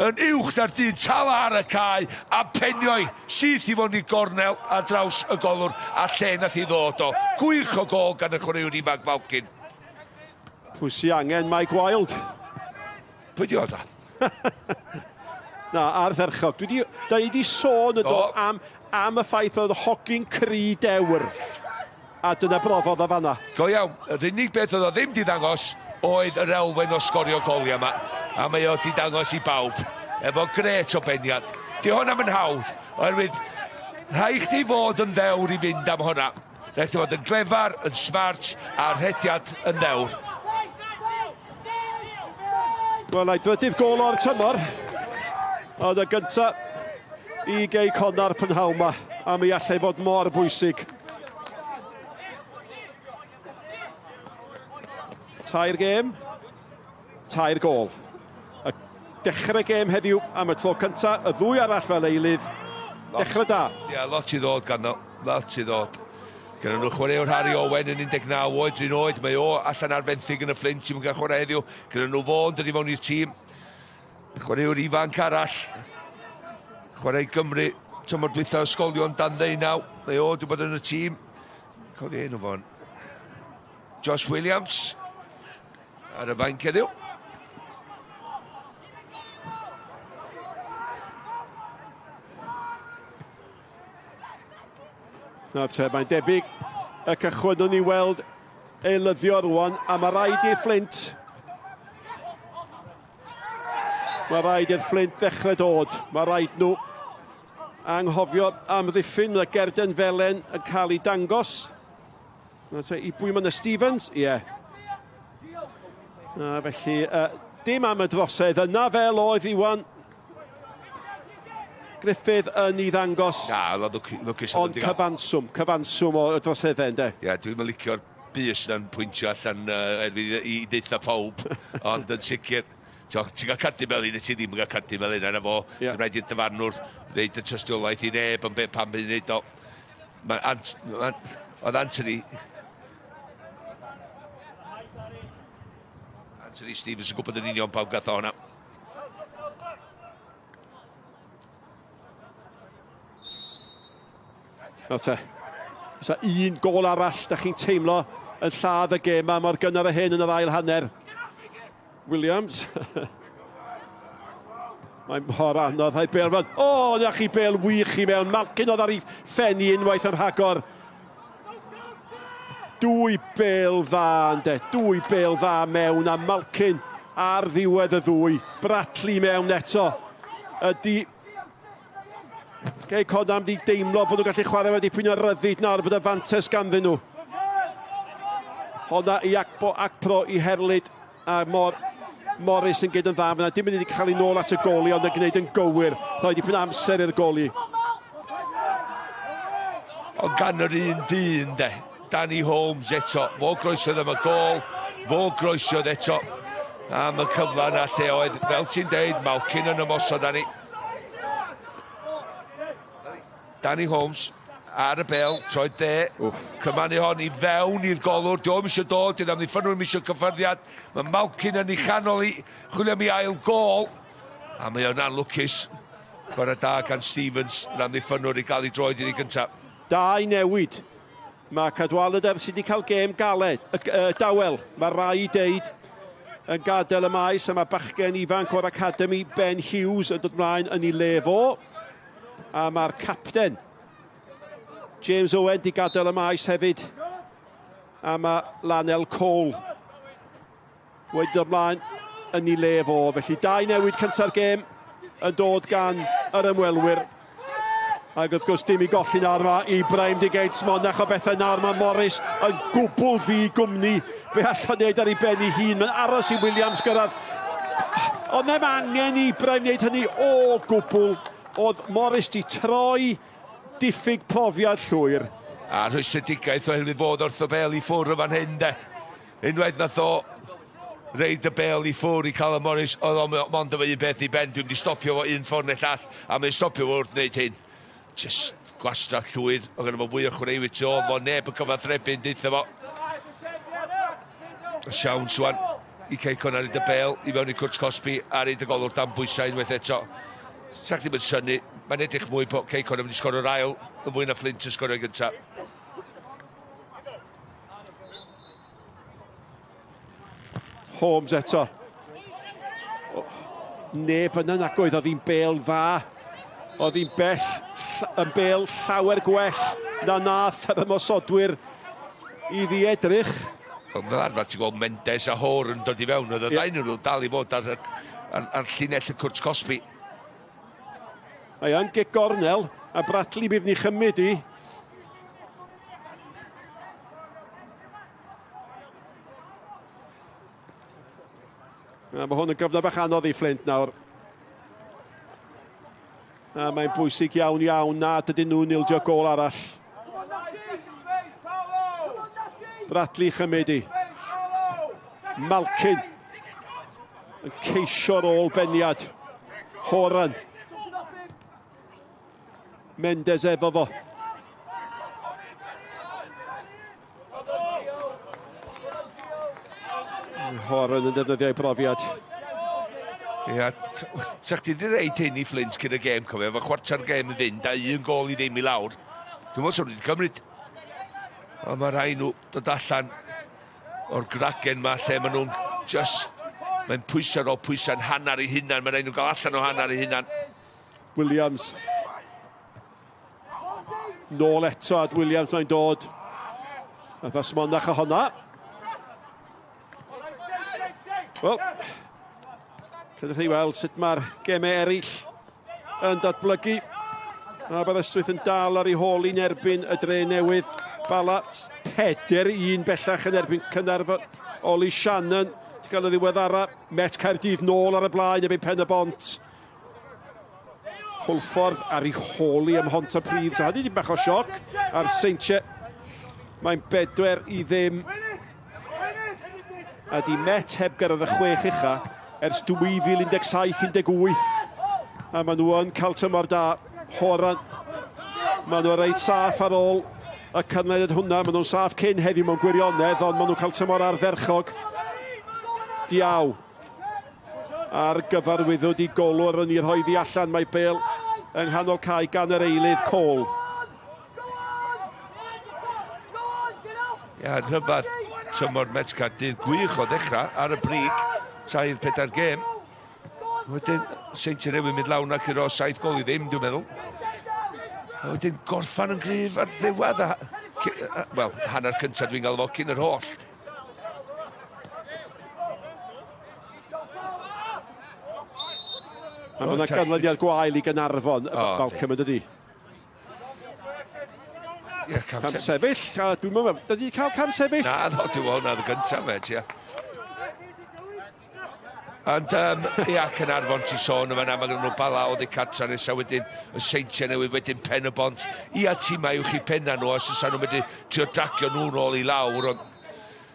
yn uwch na'r dyn tal ar y cae a penioi syth i fod i gornel a draws y golwr a lle nath i ddod o. Gwych o gôl gan y chwaraewr ifanc Malkin. Pwy sy angen Mike Wilde? Pwy di o da? Na, ardderchog. Dwi di, da ni di sôn yn do am, am y ffaith bod hogyn cry dewr. A dyna brofodd o fanna. Go iawn, yr unig beth oedd o ddim di ddangos oedd yr elfen o sgorio goliau yma. A mae o di dangos i bawb. Efo gret o beniad. Di hwnna yn hawdd, oherwydd rhaid chdi fod yn ddewr i fynd am hwnna. Rhaid chdi fod yn glefar, yn smart, a'r rhediad yn ddewr. Wel, ei drydydd gôl o'r tymor. Ond y gynta i Gei Connah prynhawn ma. A mi allai fod mor bwysig. Tair gêm, tair gôl. Y dechrau gêm heddiw am y tro cynta, y ddwy arall fel eilydd. Dechrau da. Ie, yeah, lot i ddod ganddo, lot i ddod. Gyda nhw chwaraewr Harry Owen yn 19 oed, rhywun oed, mae o allan ar fenthyg yn y Fflint, ti'n cael chwarae heddiw. Gyda nhw fod yn dod i mewn i'r tîm. Chwaraewr ifanc arall. Chwarae i Gymru, tymor dwytha ysgolion dan 19. Mae o wedi bod yn y tîm. Cofio enw fo'n. Josh Williams ar y fainc heddiw. Nawr te, mae'n debyg y cychwynnwn ni weld eilyddio rwan, a mae rhaid i'r Fflint. Mae rhaid i'r Fflint ddechrau dod. Mae rhaid nhw anghofio am ddiffyn. Mae Gerden Felen yn cael ei dangos. Nawr te, i bwy mae'n y Stevens? Ie. Yeah. A felly, dim am y drosedd yna fel oedd Iwan Griffith yn ei ddangos. Na, oedd o'n lwcus. Ond cyfanswm, cyfanswm o droseddau, ynddo? Ie, yeah, dwi'n licio'r bys yna'n pwyntio allan i ddeutha pawb, ond yn sicr, ti'n cael cardyn melyn neu ti ddim yn cael cardyn melyn, yna fo, yeah. Ti'n rhaid i'r dyfarnwr ddeud y tystiolaeth i neb yn beth pan bydd wneud o. Oedd Anthony Stevens yn gwybod yn union pawb gath o hwnna. Nawr te, oes un gôl arall da chi'n teimlo yn lladd y gêm yma mor gynnar y hyn yn yr ail hanner. Williams. Mae'n mor anodd, rhaid bêl fan. O, na chi bêl wych i mewn. Malkin oedd ar ei phen i unwaith yn rhagor. Dwy bêl dda, ynde. Dwy bêl dda mewn, a Malkin ar ddiwedd y ddwy. Bratley mewn eto. Ydy Gei Connah di deimlo bod nhw'n gallu chwarae wedi dipyn o ryddid nawr bod y fantes ganddyn nhw. Honna i Akpo, Akpro i Herlid, a mor Morris yn gyd yn dda fyna. Dim mynd i cael ei nôl at y goli, ond yn gwneud yn gywir. Rhoi dipyn amser i'r goli. Ond gan yr un dyn, de. Danny Holmes eto. Fo groesodd am y gol. Fo groesodd eto am y cyfle yna lle oedd, fel ti'n deud, Malkin yn ymosod arni. Danny Holmes ar y bel, troed dde, cymanu hon i fewn i'r golwr, dio'm eisiau dod, dyna amddiffynwyr ddim eisiau cyffyrddiad, mae Malkin yn ei chanol i, chwilio am ei ail gol, a mae o'n anlwcus, chwarae da gan Stevens, yr amddiffynwr i gael ei droed iddi gyntaf. Dau newid. Mae Cadwaladr sydd wedi cael gêm galed, dawel, mae rai deud, yn gadael y maes, a mae bachgen ifanc o'r Academy, Ben Hughes, yn dod mlaen yn ei le fo. A mae'r capten, James Owen, di gadael y maes hefyd. A mae Lanel Cole wedi dod mlaen yn ei le fo. Felly dau newid cynta'r gêm yn dod gan yr ymwelwyr. Ac wrth gwrs dim i golli nawr ma Ibrahim di geid smonach o bethau nawr mae Morris yn gwbl ddi gwmni. Fe allan wneud ar ei ben ei hun. Mae'n aros i Williams gyrraedd. Ond ddim angen i Ibrahim wneud hynny o gwbl. Oedd Morris di troi diffyg profiad llwyr. A rhwystredigaeth oherwydd fod wrth y bel i ffwrdd yn fan hyn de. Unwaith nath o reid y bel i ffwrdd i Callum Morris, oedd o mond efo un beth i ben. Dwi'n mynd i stopio fo un ffordd neu llall, a mae'n stopio fo wrth wneud hyn. Just gwastraff llwyr, oedd gynno fo fwy o chwaraewyr tu ôl, fo neb yn cyfathrebu yn deutha fo. Siawns wan i Cei Connah roid y bel i fewn i cwrt cosbi a roid y golwr dan bwysau unwaith eto. Sa chdi'm yn synnu, mae'n edrych mwy bod Cei Connah yn mynd i sgorio'r ail yn fwy na Flint yn sgorio'i gyntaf. Holmes eto. Neb yna nag oedd, oedd hi'n bel dda. Oedd hi'n bell, yn bel llawer gwell na nath yr ymosodwyr iddi edrych. Fel arfer ti'n gweld Mendes a Hoare yn dod i fewn, oedd y ddau nhw'n dal i fod ar, ar, ar llinell y cwrt cosbi. Mae yn gic gornel, a Bradley bydd ni chymryd i. A mae hwn yn gyfnod bach anodd i Flint nawr. A mae'n bwysig iawn iawn na dydyn nhw'n ildio gol arall. Bradley chymryd i. Malkin yn ceisio'r ôl beniad. Horan. Mendes efo fo. Horan yn defnyddio ei brofiad. Ia, sa chdi wedi reid hyn i Flint cyn y gêm, cofio, efo chwarter gêm i fynd a un gol i ddim i lawr. Dwi'n meddwl swn wedi cymryd. Ond mae rhai nhw dod allan o'r gragen ma lle maen nhw'n just... Mae'n pwysau ar ôl pwysau'n hanner ei hunan. Mae'n rhaid nhw gael allan o hanner ei hunan. Williams. Nôl eto at Williams mae'n dod. Nath smonach o honna. Wel, credwch chi weld sut mae'r gemau eraill yn datblygu. Mae Aberystwyth yn dal ar ei hôl i'n erbyn y dre newydd. Bala 4-1 bellach yn erbyn Caernarfon. Oli Shannon wedi cael y ddiweddara. Met Caerdydd nôl ar y blaen erbyn Pen y Bont. Hwlffordd ar ei hôl i ym Mhontypridd. So hynny bach o sioc ar Seintiau. Mae'n 4-0. A di Met heb gyrraedd y 6 ucha ers 2017-18. A maen nhw yn cael tymor da. Horan. Maen nhw reit saff ar ôl y canlyniad hwnna. Maen nhw'n saff cyn heddiw mewn gwirionedd, ond maen nhw'n cael tymor ardderchog. Diaw. Ar gyfarwyddwyd i golwr yn ei rhoi ddi allan. Mae Bale yng nghanol cae gan yr eilydd Cole. Ia, rhyfedd tymor Met Caerdydd gwych o ddechrau ar y brig, 3-4 gêm. Wedyn, Seintiau Newydd mynd lawr ac i ro 7 gol i ddim, dwi'n meddwl. A wedyn gorffan yn gryf ar ddiwedd a... Wel, hanner cyntaf dwi'n gael fo cyn yr holl. A mae yna ganlyniad gwael i Gaernarfon, Malcolm yn dydi? Ie, cam sefyll, a dwi'n meddwl, dyn ni cael cam sefyll? Na, no, dwi'n meddwl hwnna oedd y gyntaf, met, ie. Ond, ia, Caernarfon ti sôn yma, mae gen nhw Bala oddi cartra nesaf wedyn, y Seintiau Newydd wedyn Pen y Bont. Ia, tîmau uwch i penna nhw, os oes nhw'n medru trio dragio nhw'n ôl i lawr, ond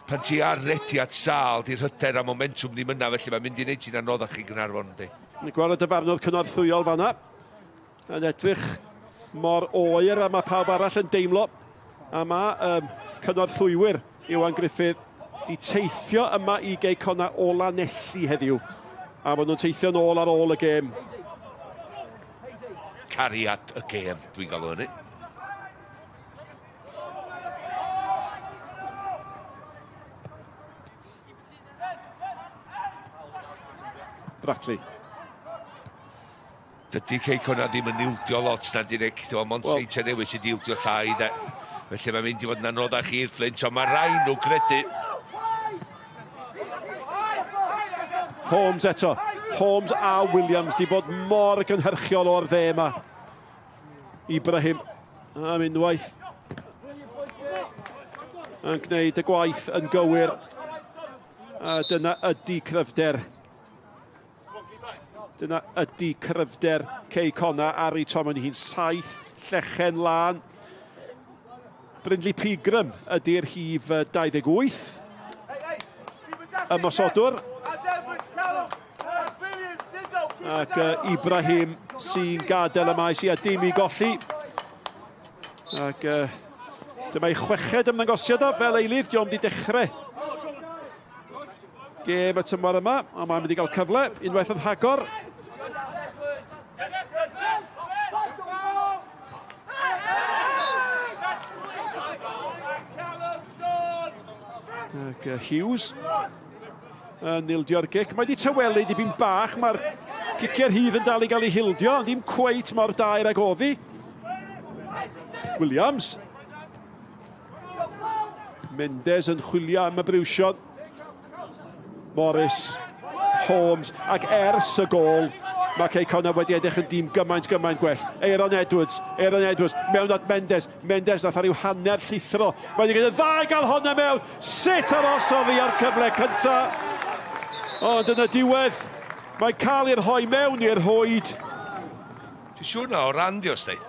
pan ti ar rediad sâl, di'r hyder a momentwm ddim yna, felly mae'n mynd i wneud ti'n anoddach i Gaernarfon, yndi. Ni'n gweld y dyfarnwr cynorthwyol fanna, yn edrych mor oer a mae pawb arall yn deimlo, a mae cynorthwywyr Iwan Griffith di teithio yma i Gei Connah o Lanelli heddiw, a maen nhw'n teithio nôl ar ôl y gêm. Cariad y gêm, dwi'n galw hynny. Brackley. Dydy Cei Connah ddim yn ildio lot na di Nick, mond well, Seintiau Newydd sydd wedi ildio llai de. Felly mae'n mynd i fod yn anoddach i'r Fflint, ond mae rai nhw credu. Holmes eto. Holmes a Williams di bod mor gynhyrchiol o'r dde yma. Ibrahim am unwaith yn gwneud y gwaith yn gywir. A dyna ydy cryfder. Dyna ydy cryfder Cei Connah ar ei tom yn hi'n 7 llechen lân. Brindley Pegram ydy'r rhif 28. Ymosodwr. Ac Ibrahim sy'n gadael y maes i a dim i golli. Ac dyma ei chweched ymddangosiad o fel eilydd, diolch wedi dechrau gêm y tymor yma, ond mae'n mynd i gael cyfle unwaith yn rhagor. Ac Hughes yn ildio'r gic. Mae wedi tawelu dipyn bach, mae'r ciciau'r hydd yn dal i gael ei hildio, ond ddim cweit mor daer ag oddi. Williams. Mendes yn chwilio am y briwsion. Morris, Holmes, ac ers y gôl, mae Cei Connah wedi edrych yn dîm gymaint, gymaint gwell. Aaron Edwards, mewn at Mendes. Mendes nath ar ryw hanner llithro. Mae wedi gwneud y ddau gael honna mewn. Sut arosodd hi ar cyfle cynta? Ond yn y diwedd, mae'n cael ei rhoi mewn i'r rhwyd. Dwi'n siŵr na o ran di os di.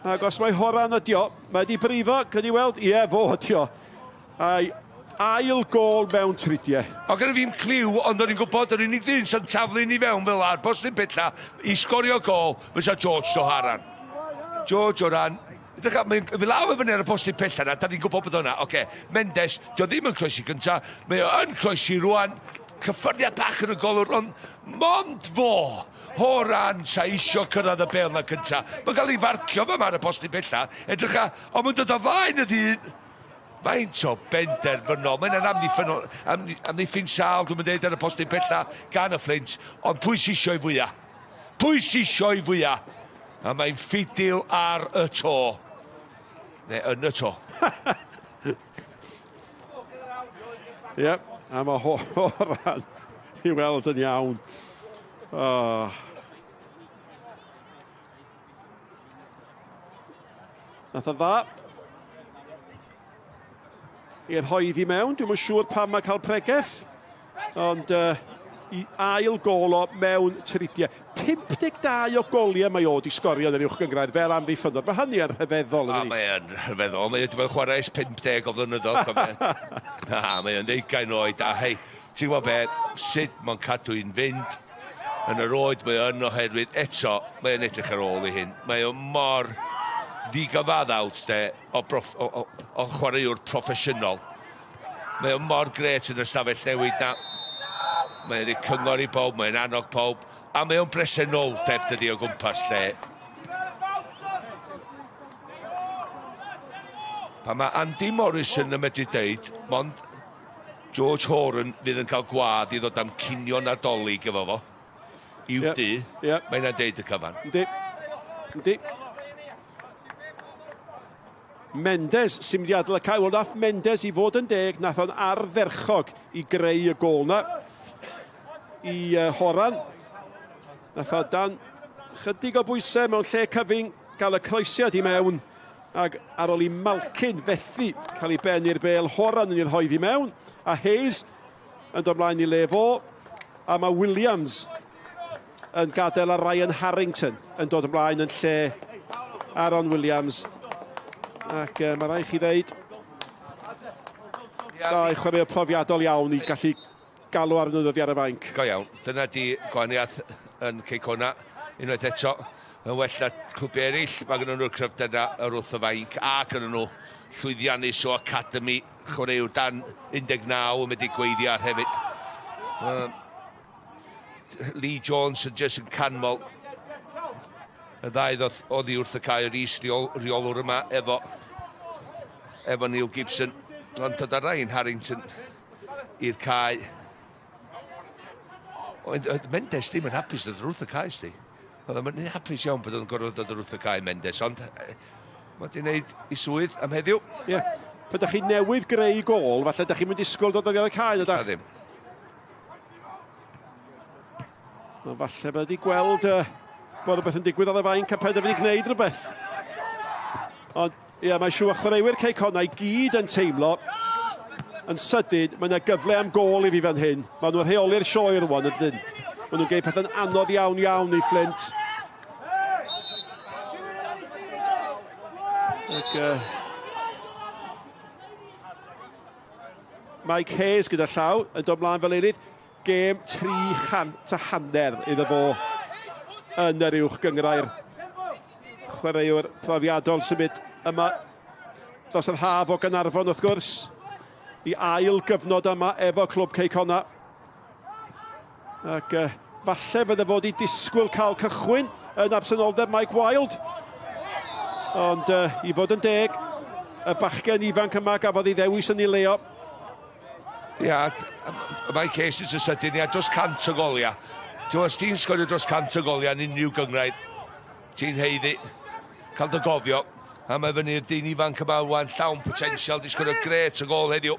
Ac os mae Horan ydi o, mae wedi brifo, can i weld? Ie, fo ydi o. A'i ail gôl mewn tridiau. O, gyda fi'n cliw, ond o'n i'n gwybod yr unig ddyn sy'n taflu ni fewn fel ar bosib pella i sgorio gôl fysa George Horan. George Horan, edrych, mae'n fe lawr fyny ar y postyn pella na, da ni'n gwybod bod o'na. Oce, Mendes, dio ddim yn croesi gynta, mae o yn croesi rwan, cyffyrddiad bach yn y golwr, ond mond fo, Horan sa isio cyrraedd y bêl na cynta. Mae'n cael ei farcio fe ar y postyn pella, edrych, ond mae'n dod o faen y ddyn. Faint o benderfynol, mae'n amddiffyn sâl, dwi'n mynd ar y postyn pella gan y Fflint, ond pwy sy isio i fwyaf? Pwy sy isio i fwyaf? A mae'n ffidil ar y to. Neu yn y to. Ie, a mae Horan i weld yn iawn. Oh. Nath o dda. I'r hoedd i mewn, dwi'm yn siŵr pam mae cael pregeth, ond i ail gôl o mewn tridiau. 52 o goliau mae o wedi sgorio yn yr uwch gynghrair fel amddiffynnwr. Mae hynny yn rhyfeddol. A mae yn rhyfeddol. Mae wedi bod yn chwarae ers 50 o flynyddoedd. Na, mae o'n 20 oed. A hei, ti'n gwybod be, sut mae'n cadw i'n fynd yn yr oed mae o'n oherwydd eto, mae o'n edrych ar ôl i hyn. Mae o mor ddigyfaddawd de, o chwaraewr proffesiynol. Mae o mor grêt yn y stafell newid na. Mae'n rhoi cyngor i bawb, mae'n annog pawb, a mae o'n bresenoldeb dydi o gwmpas lle. Pan mae Andy Morrison yn medru deud, mond George Horan fydd yn cael gwadd i ddod am cinio Nadolig efo fo, i'w dŷ, mae'n deud y cyfan. Yndi, yndi. Mendes sy'n mynd i adael y cae. Wel, nath Mendes i fod yn deg, nath o'n ardderchog i greu y gôl na i Horan. Nath o dan chydig o bwysau mewn lle cyfyng, gael y croesiad i mewn, ac ar ôl i Malkin fethu cael ei ben i'r bêl, Horan yn ei rhoi i mewn, a Hayes yn dod mlaen i le fo. A mae Williams yn gadael ar Ryan Harrington yn dod ymlaen yn lle Aaron Williams. Ac mae rhaid chi ddeud, dau chwaraewr profiadol iawn i gallu galw arnyn nhw ddod ar y fainc. Go iawn, dyna di gwahaniaeth yn Cei Connah unwaith eto. Yn well na clwbiau eraill, mae gen nhw'r cryfder yna yr wrth y fainc a gen nhw llwyddiannus o academy chwaraewr dan 19 yn mynd i gweithio ar hefyd. Lee Jones yn jyst yn canmol y ddau ddoth oddi wrth y cae, Rhys reolwr yma efo Neil Gibson, ond dod ar Ryan Harrington i'r cae. Oedd Mendes ddim yn hapus dod wrth y cae, sti. Oedd o'n hapus iawn bod o'n gorfod dod wrth y cae Mendes, ond mae wedi gwneud i swydd am heddiw. Ie, yeah. Pan ydych chi newydd greu gôl, falle ydych chi'n mynd i disgwyl dod oddi ar y cae, ydych? Na ddim. No, falle bod wedi gweld bod rhywbeth yn digwydd ar y fainc a penderfynu gwneud rhywbeth. Ond ie, mae'n siŵr chwaraewyr Cei Connah i gyd yn teimlo yn sydyn, mae yna gyfle am gôl i fi fan hyn. Maen nhw'n rheoli'r sioe rwan, ydyn. Maen nhw'n gwneud pethau'n anodd iawn iawn i Flint. Ac, Mike Hayes gyda llaw yn dod mlaen fel eilydd. Gêm 350 iddo fo yn yr uwch gynghrair. Chwaraewr profiadol symud yma dros yr haf o Gaernarfon wrth gwrs i ail gyfnod yma efo clwb Cei Connah. Ac falle fydde fod i disgwyl cael cychwyn yn absenoldeb Mike Wilde. Ond i fod yn deg, y bachgen ifanc yma gafodd ei ddewis yn ei leo. Ia, Mike Hayes yn sydyn, ia, dros 100 o goliau. Ti'n os ti'n sgorio dros 100 o goliau yn unrhyw gynghrair, ti'n haeddu cael dy gofio. A mae fyny'r dyn ifanc yma wan llawn potensial, di sgorio gret o gol heddiw.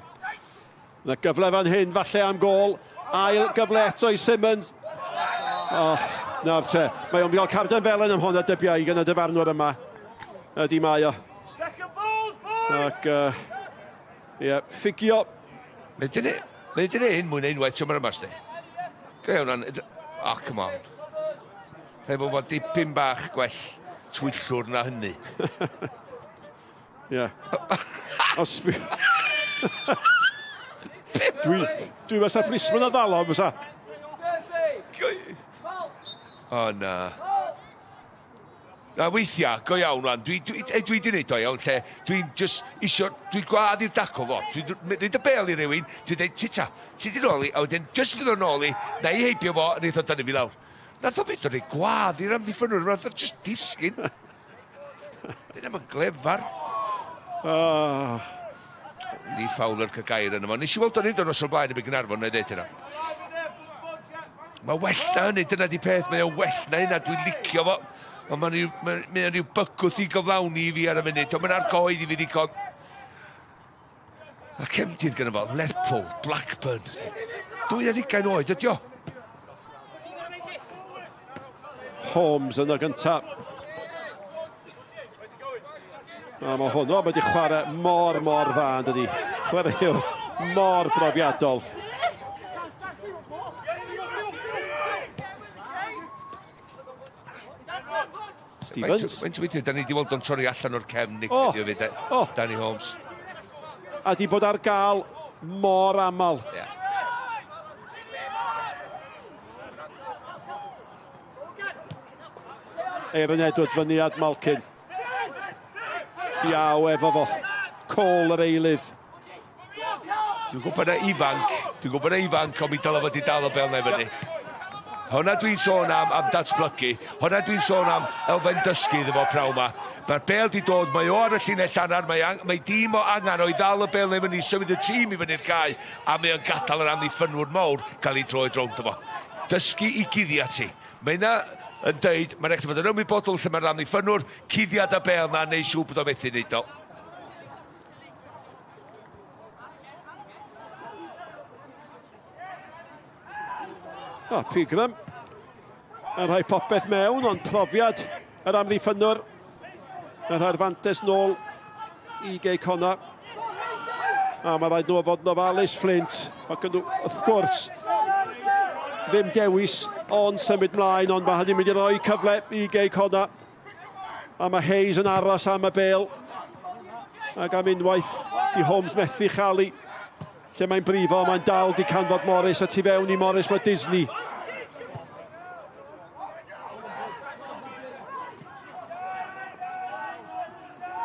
Na gyfle fan hyn, falle am gol. Ail gyfle eto i Simmons. Oh, nawr te, mae o'n gael carden felen am hwnna dybiau gan y dyfarnwr yma. Ydy mae o. Ac, ie, ffugio. Mae dyn hyn mwy na unwaith tymor yma, sti. Go iawn, oh, come on. Rhaid bod dipyn bach gwell twyllwr na hynny. Ie. Os... Dwi fysa plismon o ddal o, fysa. O, na. Na, weithiau, go iawn rwan, dwi di wneud o iawn, lle dwi'n just isio, dwi'n gwadd i'r dacl fo, dwi'n rhaid y bel i rywun, dwi'n dweud, tita, ti di nôl i, a wedyn, just fydd o'n nôl i, na i heibio fo, a neith o dynnu fi lawr. Nath o beth o'n ei gwadd i'r amddiffynwr, nath o just disgyn. Dyna ma'n glefar. Ni Fowler cael gair yna fo. Nes i weld o'n un o'r blaen y Gaernarfon, na i ddeud hynna. Mae well na hynny, dyna di peth, mae o'n well na hynna, dwi'n licio fo. Ond mae'n rhyw bygwth i gyflawni i fi ar y munud, ond mae'n argoedd i fi ddigon. A cefndir gyda fo, Lerpwl, Blackburn. 22 oed ydi o. Holmes yn y gyntaf. A mae hwnnw wedi chwarae mor, mor dda, yn dydi. Chwaraewr mor brofiadol. Stevens. Faint o weithiau, da ni wedi weld o'n torri allan o'r cefn, Nick, Danny Holmes. A di bod ar gael mor aml. Yeah. Aaron Edwards fyny at Malkin. Iaw efo fo. Cole yr eilydd. Dwi'n gwybod na ifanc, ond mi dylai fod i dal o bel na i fyny. Hwna dwi'n sôn am datblygu, hwna dwi'n sôn am elfen dysgu iddo fo prawn ma. Mae'r bel di dod, mae o ar y llinell annar, mae dîm o angen o'i ddal y bel na i fyny, symud y tîm i fyny'r cae, a mae o'n gadael yr amddiffynwr mawr cael ei droi rownd fo. Dysgu i guddiad ti. Mae yna yn deud, mae'n rhaid i fod yn ymwybodol lle mae'r amddiffynwr, cuddiad y bel na, neu siŵr bod o methu wneud o. O, Pigram yn rhoi popeth mewn, ond profiad yr amddiffynwr yn rhoi'r fantes nôl i Gei Connah. A mae rhaid nhw fod yn ofalus, Flint. Mae gen nhw, wrth gwrs, Ddim dewis ond symud mlaen, ond mae hynny'n mynd i roi cyfle i Gei Connah. A mae Hayes yn aros am y bêl. Ac am unwaith, di Holmes methu chael lle mae'n brifo, mae'n dal di canfod Morris, a tu fewn i Morris mae Disney.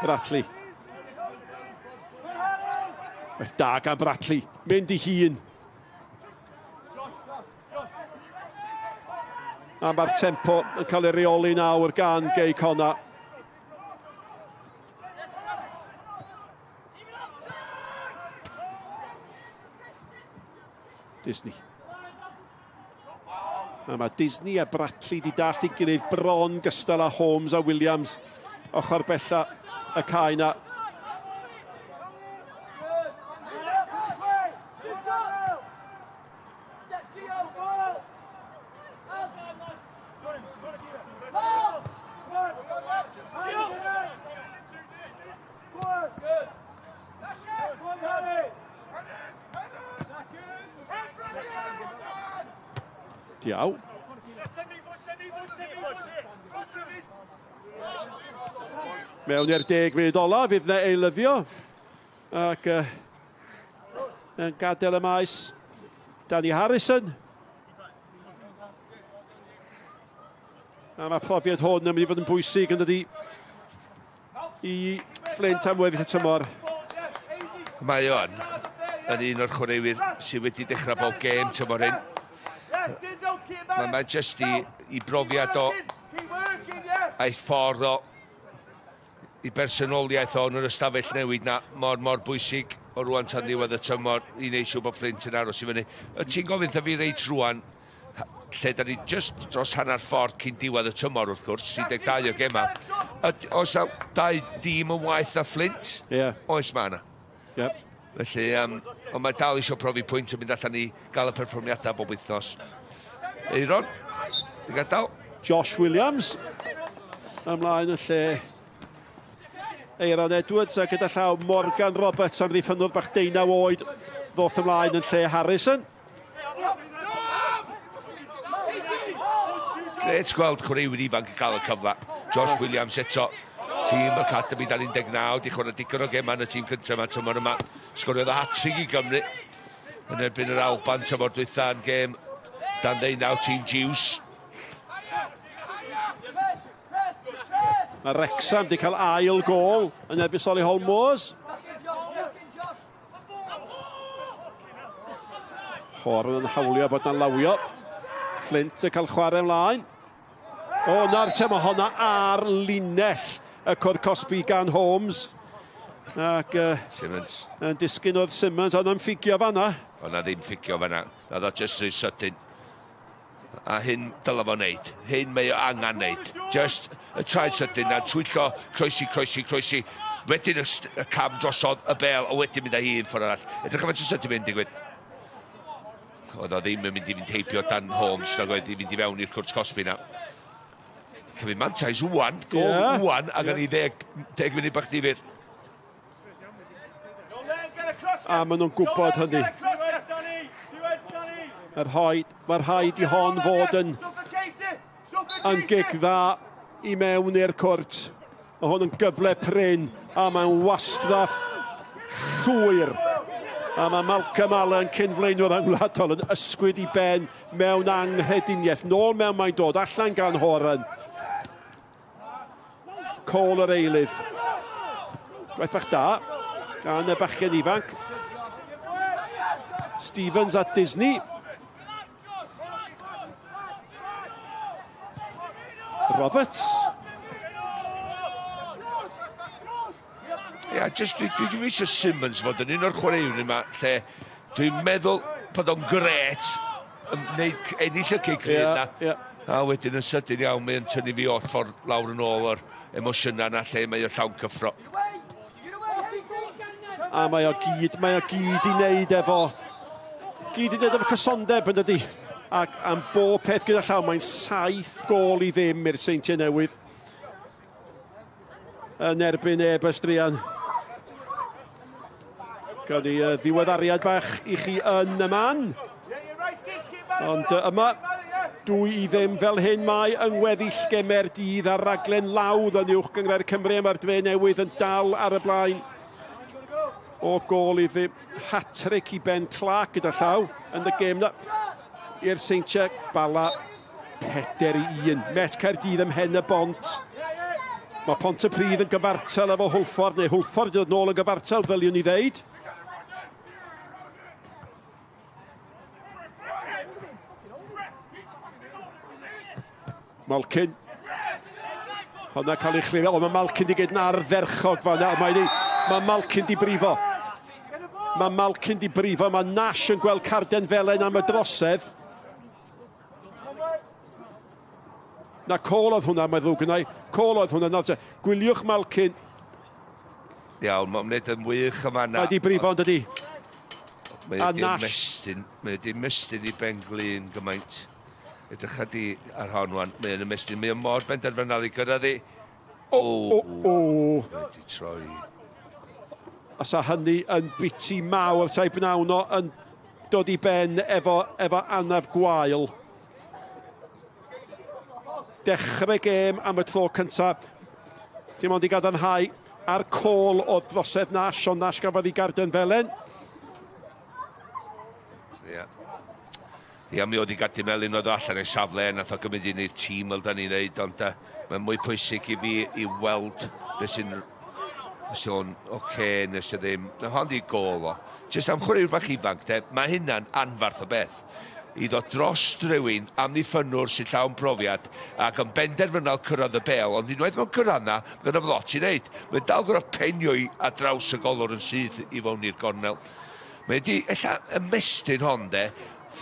Bratley. Beth da gan Bratley, mynd i hun. A mae'r tempo yn cael ei reoli nawr gan Gei Connah. Disney. A mae Disney a Bratley di dallt ei gilydd bron gystal â Holmes a Williams ochr bella y cae na. Diaw. Mewn i'r 10 munud ola, fydd na eilyddio. Ac yn gadael y maes Danny Harrison. A mae profiad hwn yn mynd i fod yn bwysig yn dydi i Flint am weddill y tymor. Mae o'n yn un o'r chwaraewyr sydd wedi dechrau bob gêm tymor hyn. Mae jyst i brofiad o a'i ffordd o i bersonoliaeth o yn yr ystafell newid na mor bwysig o rwan tan ddiwedd y tymor i wneud siŵr bod Flint yn aros i fyny. Ti'n gofyn wrtha fi reit rwan, lle da ni jyst dros hanner ffordd cyn diwedd y tymor wrth gwrs, 32 o gema. Oes na dau dîm yn waeth na Flint? Yeah. Oes ma na. Yep. Felly, ond mae dal eisiau profi pwynt yn mynd allan i gael y perfformiadau bob wythnos. Eiron, di gadael. Josh Williams, ymlaen y lle. Eiron Edwards a gyda llaw Morgan Roberts am ddiffynwr bach 19 oed ddoth ymlaen yn lle Harrison. Grêt gweld chwaraewyr ifanc yn cael y cyfle. Josh Williams eto, tîm Academy dan 19, di chwarae digon o gemau yn y tîm cyntaf yma tymor yma. Sgoriodd hat-trick i Gymru yn erbyn yr Alban tymor dwytha yn gêm dan 19 tîm Jiws. Mae Wrexham wedi cael ail gôl yn erbyn Solihull Moors. Horan yn hawlio bod na'n lawio. Flint yn cael chwarae ymlaen. O, na'r te, mae honna ar linell y cwrt cosbi gan Holmes. Ac Simmons. Yn disgyn oedd Simmons, ond yn ffigio fanna. O, na ddim ffigio fanna. Nath o jyst rhy sydyn. A hyn dylai fo wneud. Hyn mae o angen wneud. Just y traed sydyn na, twyllo, croesi, croesi, croesi. Wedyn y cam drosodd y bel, a wedyn mynd â hi un ffordd arall. Edrych am y sydyn mynd digwydd. Oedd o ddim yn mynd i fynd heibio Dan Holmes, nag oedd i fynd i fewn i'r cwrt cosbi na. Cymryd mantais wwan, gol wwan, a gan i 10 munud bach difyr. A maen nhw'n gwybod hynny. Mae'r rhaid i hon fod yn gic dda i mewn i'r cwrt. Mae hwn yn gyfle prin a mae'n wastraff llwyr. A mae Malcolm Allen, cyn flaenwr rhyngwladol, yn ysgwyd i ben mewn anghrediniaeth. Nôl mewn mae'n dod, allan gan Horan. Cole yr eilydd. Gwaith bach da gan y bachgen ifanc. Stevens at Disney. Roberts. Ia, jyst dwi eisiau Simmons fod yn un o'r chwaraewyr yma lle dwi'n meddwl bod o'n gret yn neud ennill y cic rhydd na. A wedyn yn sydyn iawn mae'n tynnu fi oll ffordd lawr yn ôl o'r emosiynau na lle mae o llawn cyffro. A mae o gyd, mae o gyd i wneud efo, gyd i wneud efo cysondeb yn dydi. Ac am bob peth gyda llaw, mae'n 7 gôl i ddim i'r Seintiau Newydd yn erbyn Airbus druan. Gawn ni ddiweddariad bach i chi yn y man. Ond yma, 2-0 fel hyn mae yng ngweddill gemau'r dydd ar raglen lawdd yn Uwch Gynghrair Cymru. Mae'r Dre Newydd yn dal ar y blaen o gôl i ddim. Hat-trick i Ben Clark gyda llaw yn y gêm na. I'r Seintiau, Bala 4-1. Met Caerdydd ym Mhen y Bont. Mae Pontypridd yn gyfartal efo Hwlffordd, neu Hwlffordd yn dod nôl yn gyfartal, ddyliwn i ddeud. Malkin. Hwnna cael ei chlirio. O, mae Malkin di gyd yn ardderchog fan'na. Mae, mae Malkin di brifo. Mae Malkin di brifo. Mae Nash yn gweld carden felen am y drosedd. Na, côl oedd hwnna, mae ddrwg gennau. Côl oedd hwnna. Nawr te, gwyliwch Malkin. Iawn, mae'n wneud yn wych yma. Mae di brifo, yn dydi? Mae A wedi Nash. ymestyn, mae wedi ymestyn i ben glin gymaint. Edrycha di ar hon wan, mae yn ymestyn, mae o mor benderfynol i gyrraedd i. O, o, o. Mae wedi troi. A sa hynny yn biti mawr, sa'i bnawn o yn dod i ben efo, efo anaf gwael. Dechrau gêm am y tro cyntaf. Dim ond i gadarnhau ar côl o drosedd Nash, ond Nash gafodd ei garden felen. Ia. Ia, mi oedd i gadw melyn oedd o allan ei safle, nath o gymryd un i'r tîm fel da ni'n neud, ond mae'n mwy pwysig i fi i weld beth sy'n os o'n oce neu sy'n ddim. Na hon di gôl o. Jyst am chwaraewr bach ifanc, de, mae hynna'n anfarth o beth. I ddod dros rywun amddiffynnwr sy'n llawn profiad ac yn benderfynol cyrraedd y bel, ond unwaith mae'n cyrraedd na, mae yna lot i wneud. Mae'n dal gorfod penio i ar draws y golwr yn syth i fewn i'r gornel. Mae wedi, ella ymestyn hon de,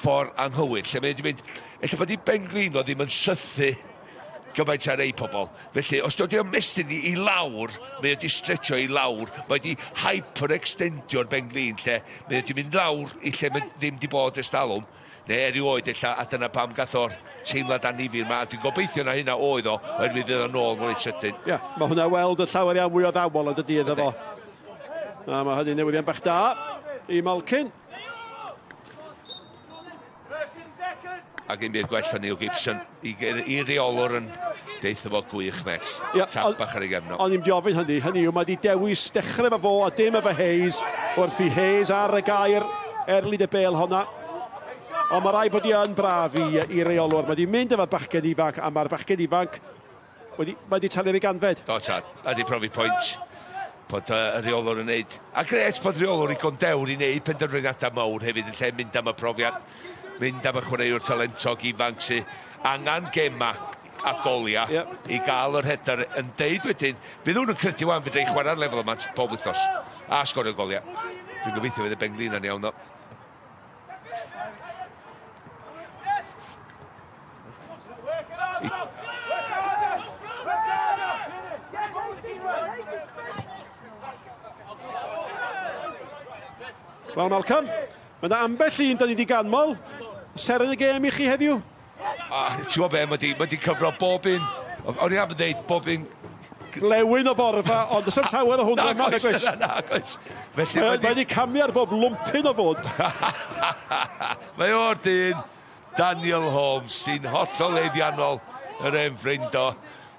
ffordd anghywir, lle mae wedi mynd, ella bod i ben-glin o ddim yn sythu gymaint ar ei pobl. Felly, os dod i ymestyn i lawr, mae wedi stretcho i lawr, mae wedi hyper-extendio'r ben-glin, lle mae wedi mynd lawr i lle mae ddim di bod ers talwm, neu erioed ella, a dyna pam gath o'r teimlad annifyr ma. Dwi'n gobeithio na hynna oedd o, oherwydd fydd o nôl mwy sydyn. Ia, mae hwnna weld yn llawer iawn mwy o ddawol yn dydy iddo fo. A mae hynny'n newyddion bach da i Malkin. Ac un byd gwell na Neil Gibson i, i reolwr yn deitha fo gwych, met. Ia, Tap bach ar ei gefn o. O'n i'n di ofyn hynny, hynny yw, mae di dewis dechrau efo fo a dim efo Hayes, wrth i Hayes ar y gair erlid y bel honna. Ond mae rai bod i yn braf i, i reolwr. Mae di mynd efo'r bachgen ifanc, a mae'r bachgen ifanc wedi, mae di talu'r ei ganfed. Do, tad, a di profi pwynt bod y reolwr yn neud. A gret bod reolwr i gondewr i neud penderfyniadau mawr hefyd yn lle mynd am y profiad, mynd am y chwaraewr talentog ifanc sy angen gema a golia Yep. i gael yr hyder yn deud wedyn, fydd nhw'n yn credu wan fedra i chwarae'r lefel yma bob wythnos a sgorio golia. Dwi'n gobeithio fydd y benglin yn iawn ddo. Wel, Malcolm, mae yna ambell un da ni wedi ganmol. Seren y gêm i chi heddiw? A ti'n gwybod be, mae di, ma di cyfro bob un, o'n i am yn dweud bob un... Lewyn o borfa, ond does 'am llawer o hwnna yma, Nag nag oes? oes, na, nag oes. Felly Mae mae wedi camu ar bob lwmpyn o fod. Mae o'r dyn, Daniel Holmes, sy'n hollol eiddiannol yr hen ffrind o.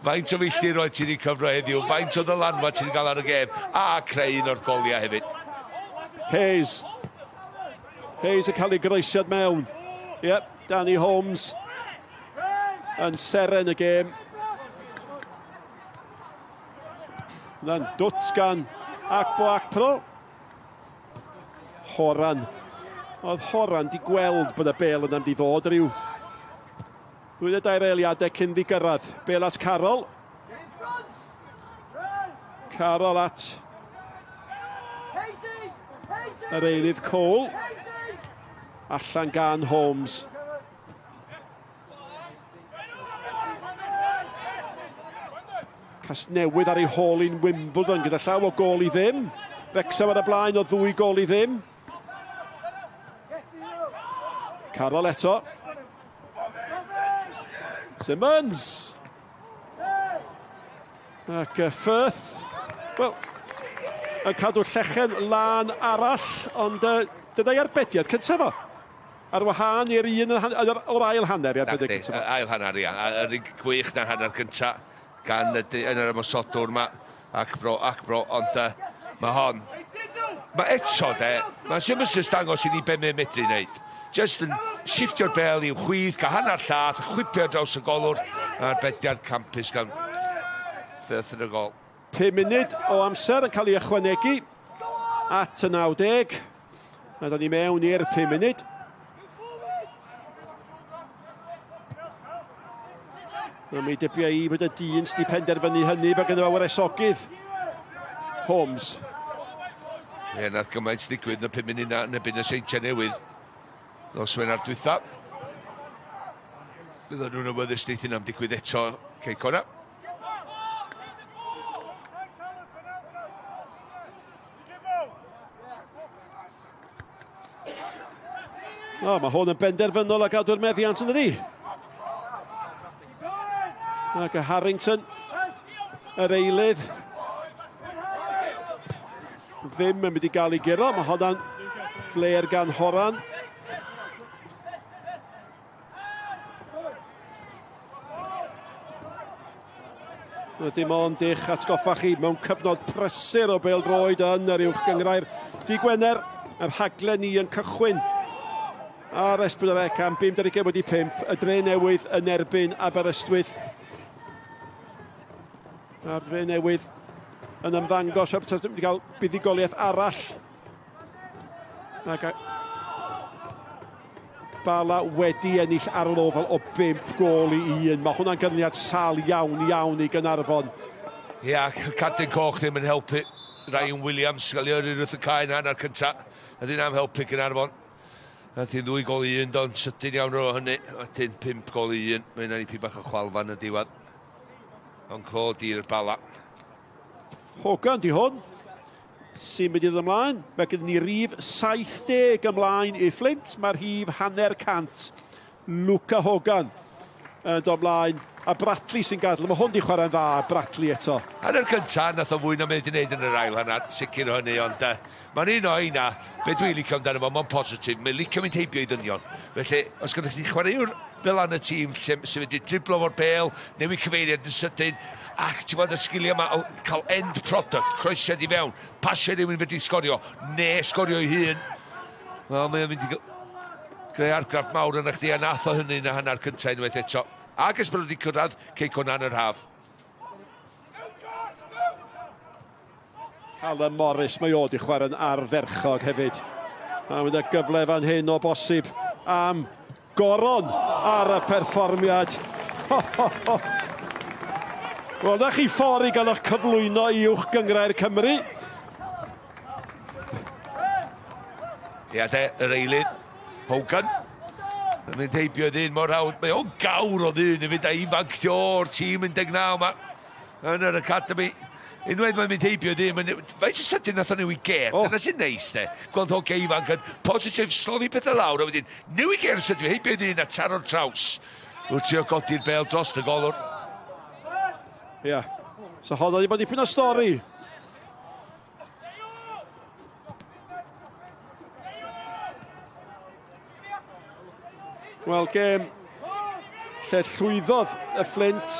Faint o filltiroedd ti wedi cyfro heddiw, faint o ddylanwad ti wedi cael ar y gêm, a creu un o'r goliau hefyd. Hayes. Hayes yn cael ei groesiad mewn. Yep, Danny Holmes yn seren y gêm. Na'n dwt gan Akpo Akpro. Horan. Oedd Horan di gweld bod y bel yna'n di ddod rhyw ddwy neu dair eiliadau cyn di gyrraedd. Bel at Carroll. Carroll at yr eilydd Cole. Allan gan Holmes. Casnewydd ar ei hôl i'n Wimbledon gyda llaw o gôl i ddim. Wrexham ar y blaen o 2 gôl i ddim. Carroll eto. Simmons. Ac Firth. Wel, yn cadw llechen lan arall, ond dyna'i arbediad cyntaf o. Ar wahân i'r un o'r ail hanner, ia. Nacdi, ail hanner, ia. Yr un gwych na hanner cynta gan yn yr ymosodwr yma. Ac bro, ond mae hon... Mae eto, de, mae Simmons yn dangos i ni be mae'n medru wneud. Just yn shifftio'r bel i'w chwith, cael hanner llath, chwipio draws y golwr, a'r bediad campus gan Firth yn y gol. 5 munud o amser yn cael ei ychwanegu at y 90. A da ni mewn i'r 5 munud. A mi dybia i bod y dyn sydd wedi penderfynu hynny, bod gynno fo wresogydd. Holmes. Ie, nath gymaint ddigwydd yn y 5 munud na yn erbyn y Seintiau Newydd. Nos Wener dwytha. Bydden nhw'n awyddus neith hynna'n digwydd eto, Cei Connah. O, mae hwn yn benderfynol a gadw'r meddiant yn ydi. Ac y Harrington, yr eilydd, ddim yn mynd i gael ei guro. Mae hwnna'n flair gan Horan. Dim ond eich atgoffa chi mewn cyfnod prysur o bêl-droed yn yr uwch gynghrair. Dydd Gwener, yr rhaglen ni yn cychwyn ar S4C am 4:55, y Dre Newydd yn erbyn Aberystwyth. A'r Dre Newydd yn ymddangos, wedi cael buddugoliaeth arall. Ac Bala wedi ennill ar yr ofal o 5 gôl i 1. Mae hwnna'n ganlyniad sal iawn iawn i Gaernarfon. Ia, cardyn coch ddim yn helpu. Ryan Williams gael ei yrru wrth y cae yn hanner cynta. Ydy'n am helpu Gaernarfon. Nath hi 2 gôl i 1, do'n sydyn iawn o hynny. Wedyn 5 gôl i 1. Mae hynna'n ipyn bach o chwalfa yn y diwedd. Ond clod i'r Bala. Hogan di hwn sy'n mynd i ddod ymlaen. Mae gen ni rif 70 ymlaen i Flint. Mae'r rhif 150. Luca Hogan yn dod ymlaen. A Bradley sy'n gadael. Mae hwn di chwarae'n dda, Bradley eto. Hanner cynta, nath o fwy na mynd i wneud yn yr ail hanner, sicr o hynny, ond mae'n un o heina, be dwi'n licio amdano fo, mae'n positif, mae'n licio mynd heibio i ddynion. Felly, os gyda chi chwaraewr fel an y tîm sy'n mynd i driblo fo'r bêl, newid cyfeiriad yn sydyn, ac ti'n gweld y sgiliau yma o cael end product, croesiad i fewn, pasio rhywun wedi sgorio, neu sgorio ei hun. Wel, mae'n mynd i greu argraff mawr yna chdi, a nath o hynny yn y hanner cyntaf unwaith eto. Ac ers bod wedi cyrraedd Cei Connah yn yr haf. Callum Morris, mae o wedi chwarae'n ardderchog hefyd. A mynd y gyfle fan hyn o bosib am goron ar y perfformiad. Wel, na chi ffordd i gael eich cyflwyno i uwch gynghrair Cymru. Ia de, yr eilydd, Hogan. Yn mynd heibio ddyn mor hawdd. Mae o'n gawr o ddyn i fynd â ifanc o'r tîm 19 yma yn yr academy. Unwaith mae'n mynd heibio ddyn, faint o sydyn nath o newid gêr. Dyna sy'n neis de. Gweld hogia ifanc yn positif, slofi pethau lawr, a wedyn newid gêr sydyn, heibio ddyn a taro'r traws. Wrth trio godi'r bêl dros y golwr. Ia. So hon oedd i bod dipyn o stori. Wel, gêm lle llwyddodd y Flint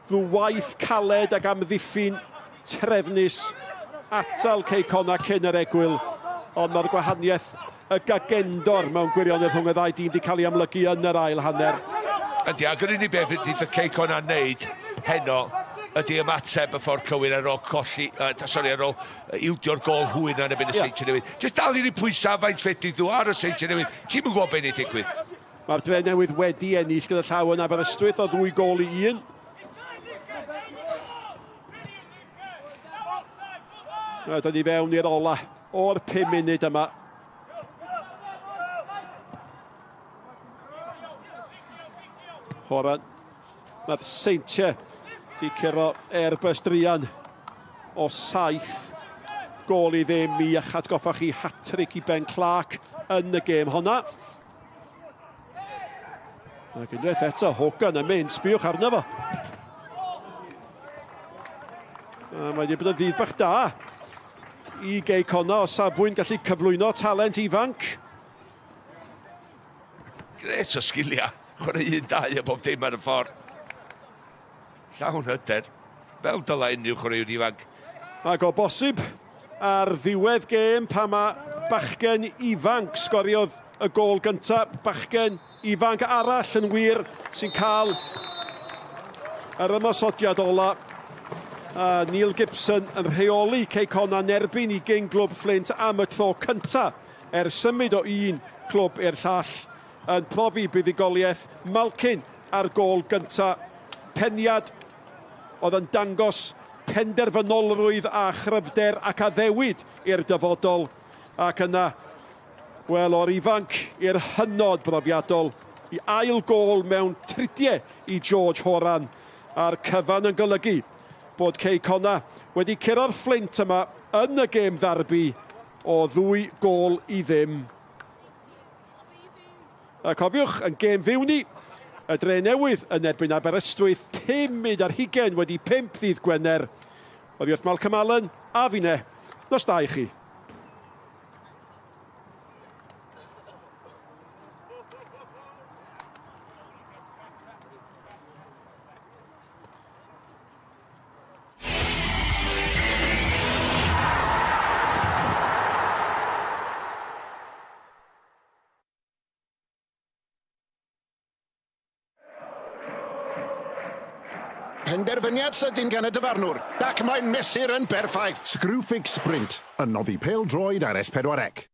ddwywaith caled ac amddiffyn trefnus atal Cei Connah cyn yr egwyl, ond mae'r gwahaniaeth y gagendor mewn gwirionedd rhwng y ddau dîm wedi cael ei amlygu yn yr ail hanner. Ydy, ac yr unig beth ydy Cei Connah wneud heno ydy ymateb y ffordd cywir ar ôl colli, ar ôl ildio'r gôl hwy na yn erbyn y Seintiau Newydd. Jyst dal i'r pwysau faint fedri nhw ar y Seintiau Newydd. Ti'm yn gwybod beth wneud digwydd. Mae'r Dre Newydd wedi ennill gyda llaw yn Aberystwyth o 2 gôl i 1. Da ni fewn i'r ola o'r 5 munud yma. Horan, mae'r Seintiau di curo Airbus druan o 7 gôl i ddim i atgoffa chi hat-trick i Ben Clark yn y gêm honna. Ac unwaith eto, Hogan yn mynd, sbiwch arno fo. A mae wedi bod yn ddydd bach da i Gei Connah o safbwynt gallu cyflwyno talent ifanc. Gret o sgiliau. Chwarae 1-2 a bob dim ar y ffordd. Llawn hyder. Fel dylai unrhyw chwaraewr ifanc. Ac o bosib ar ddiwedd gêm pan mae bachgen ifanc sgoriodd y gôl gyntaf, bachgen ifanc arall yn wir sy'n cael yr ymosodiad ola. A Neil Gibson yn rheoli Cei Connah yn erbyn i gyn glwb Flint am y tro cyntaf er symud o un clwb i'r llall yn profi buddugoliaeth Malkin ar gôl gyntaf. Peniad oedd yn dangos penderfynolrwydd a chryfder ac addewid i'r dyfodol, ac yna, wel, o'r ifanc i'r hynod brofiadol, i ail gôl mewn tridiau i George Horan, a'r cyfan yn golygu bod Cei Connah wedi curo'r Fflint yma yn y gêm ddarbi o 2-0. A cofiwch, yn gêm fyw ni, y Dre Newydd yn erbyn Aberystwyth, 5:25 ddydd Gwener. Oddi wrth Malcolm Allen a finne, nos da i chi. Penderfyniad sydyn gan y dyfarnwr, ac mae'n mesur yn berffaith. Screwfix Sprint, yn noddi pêl-droed ar S4C.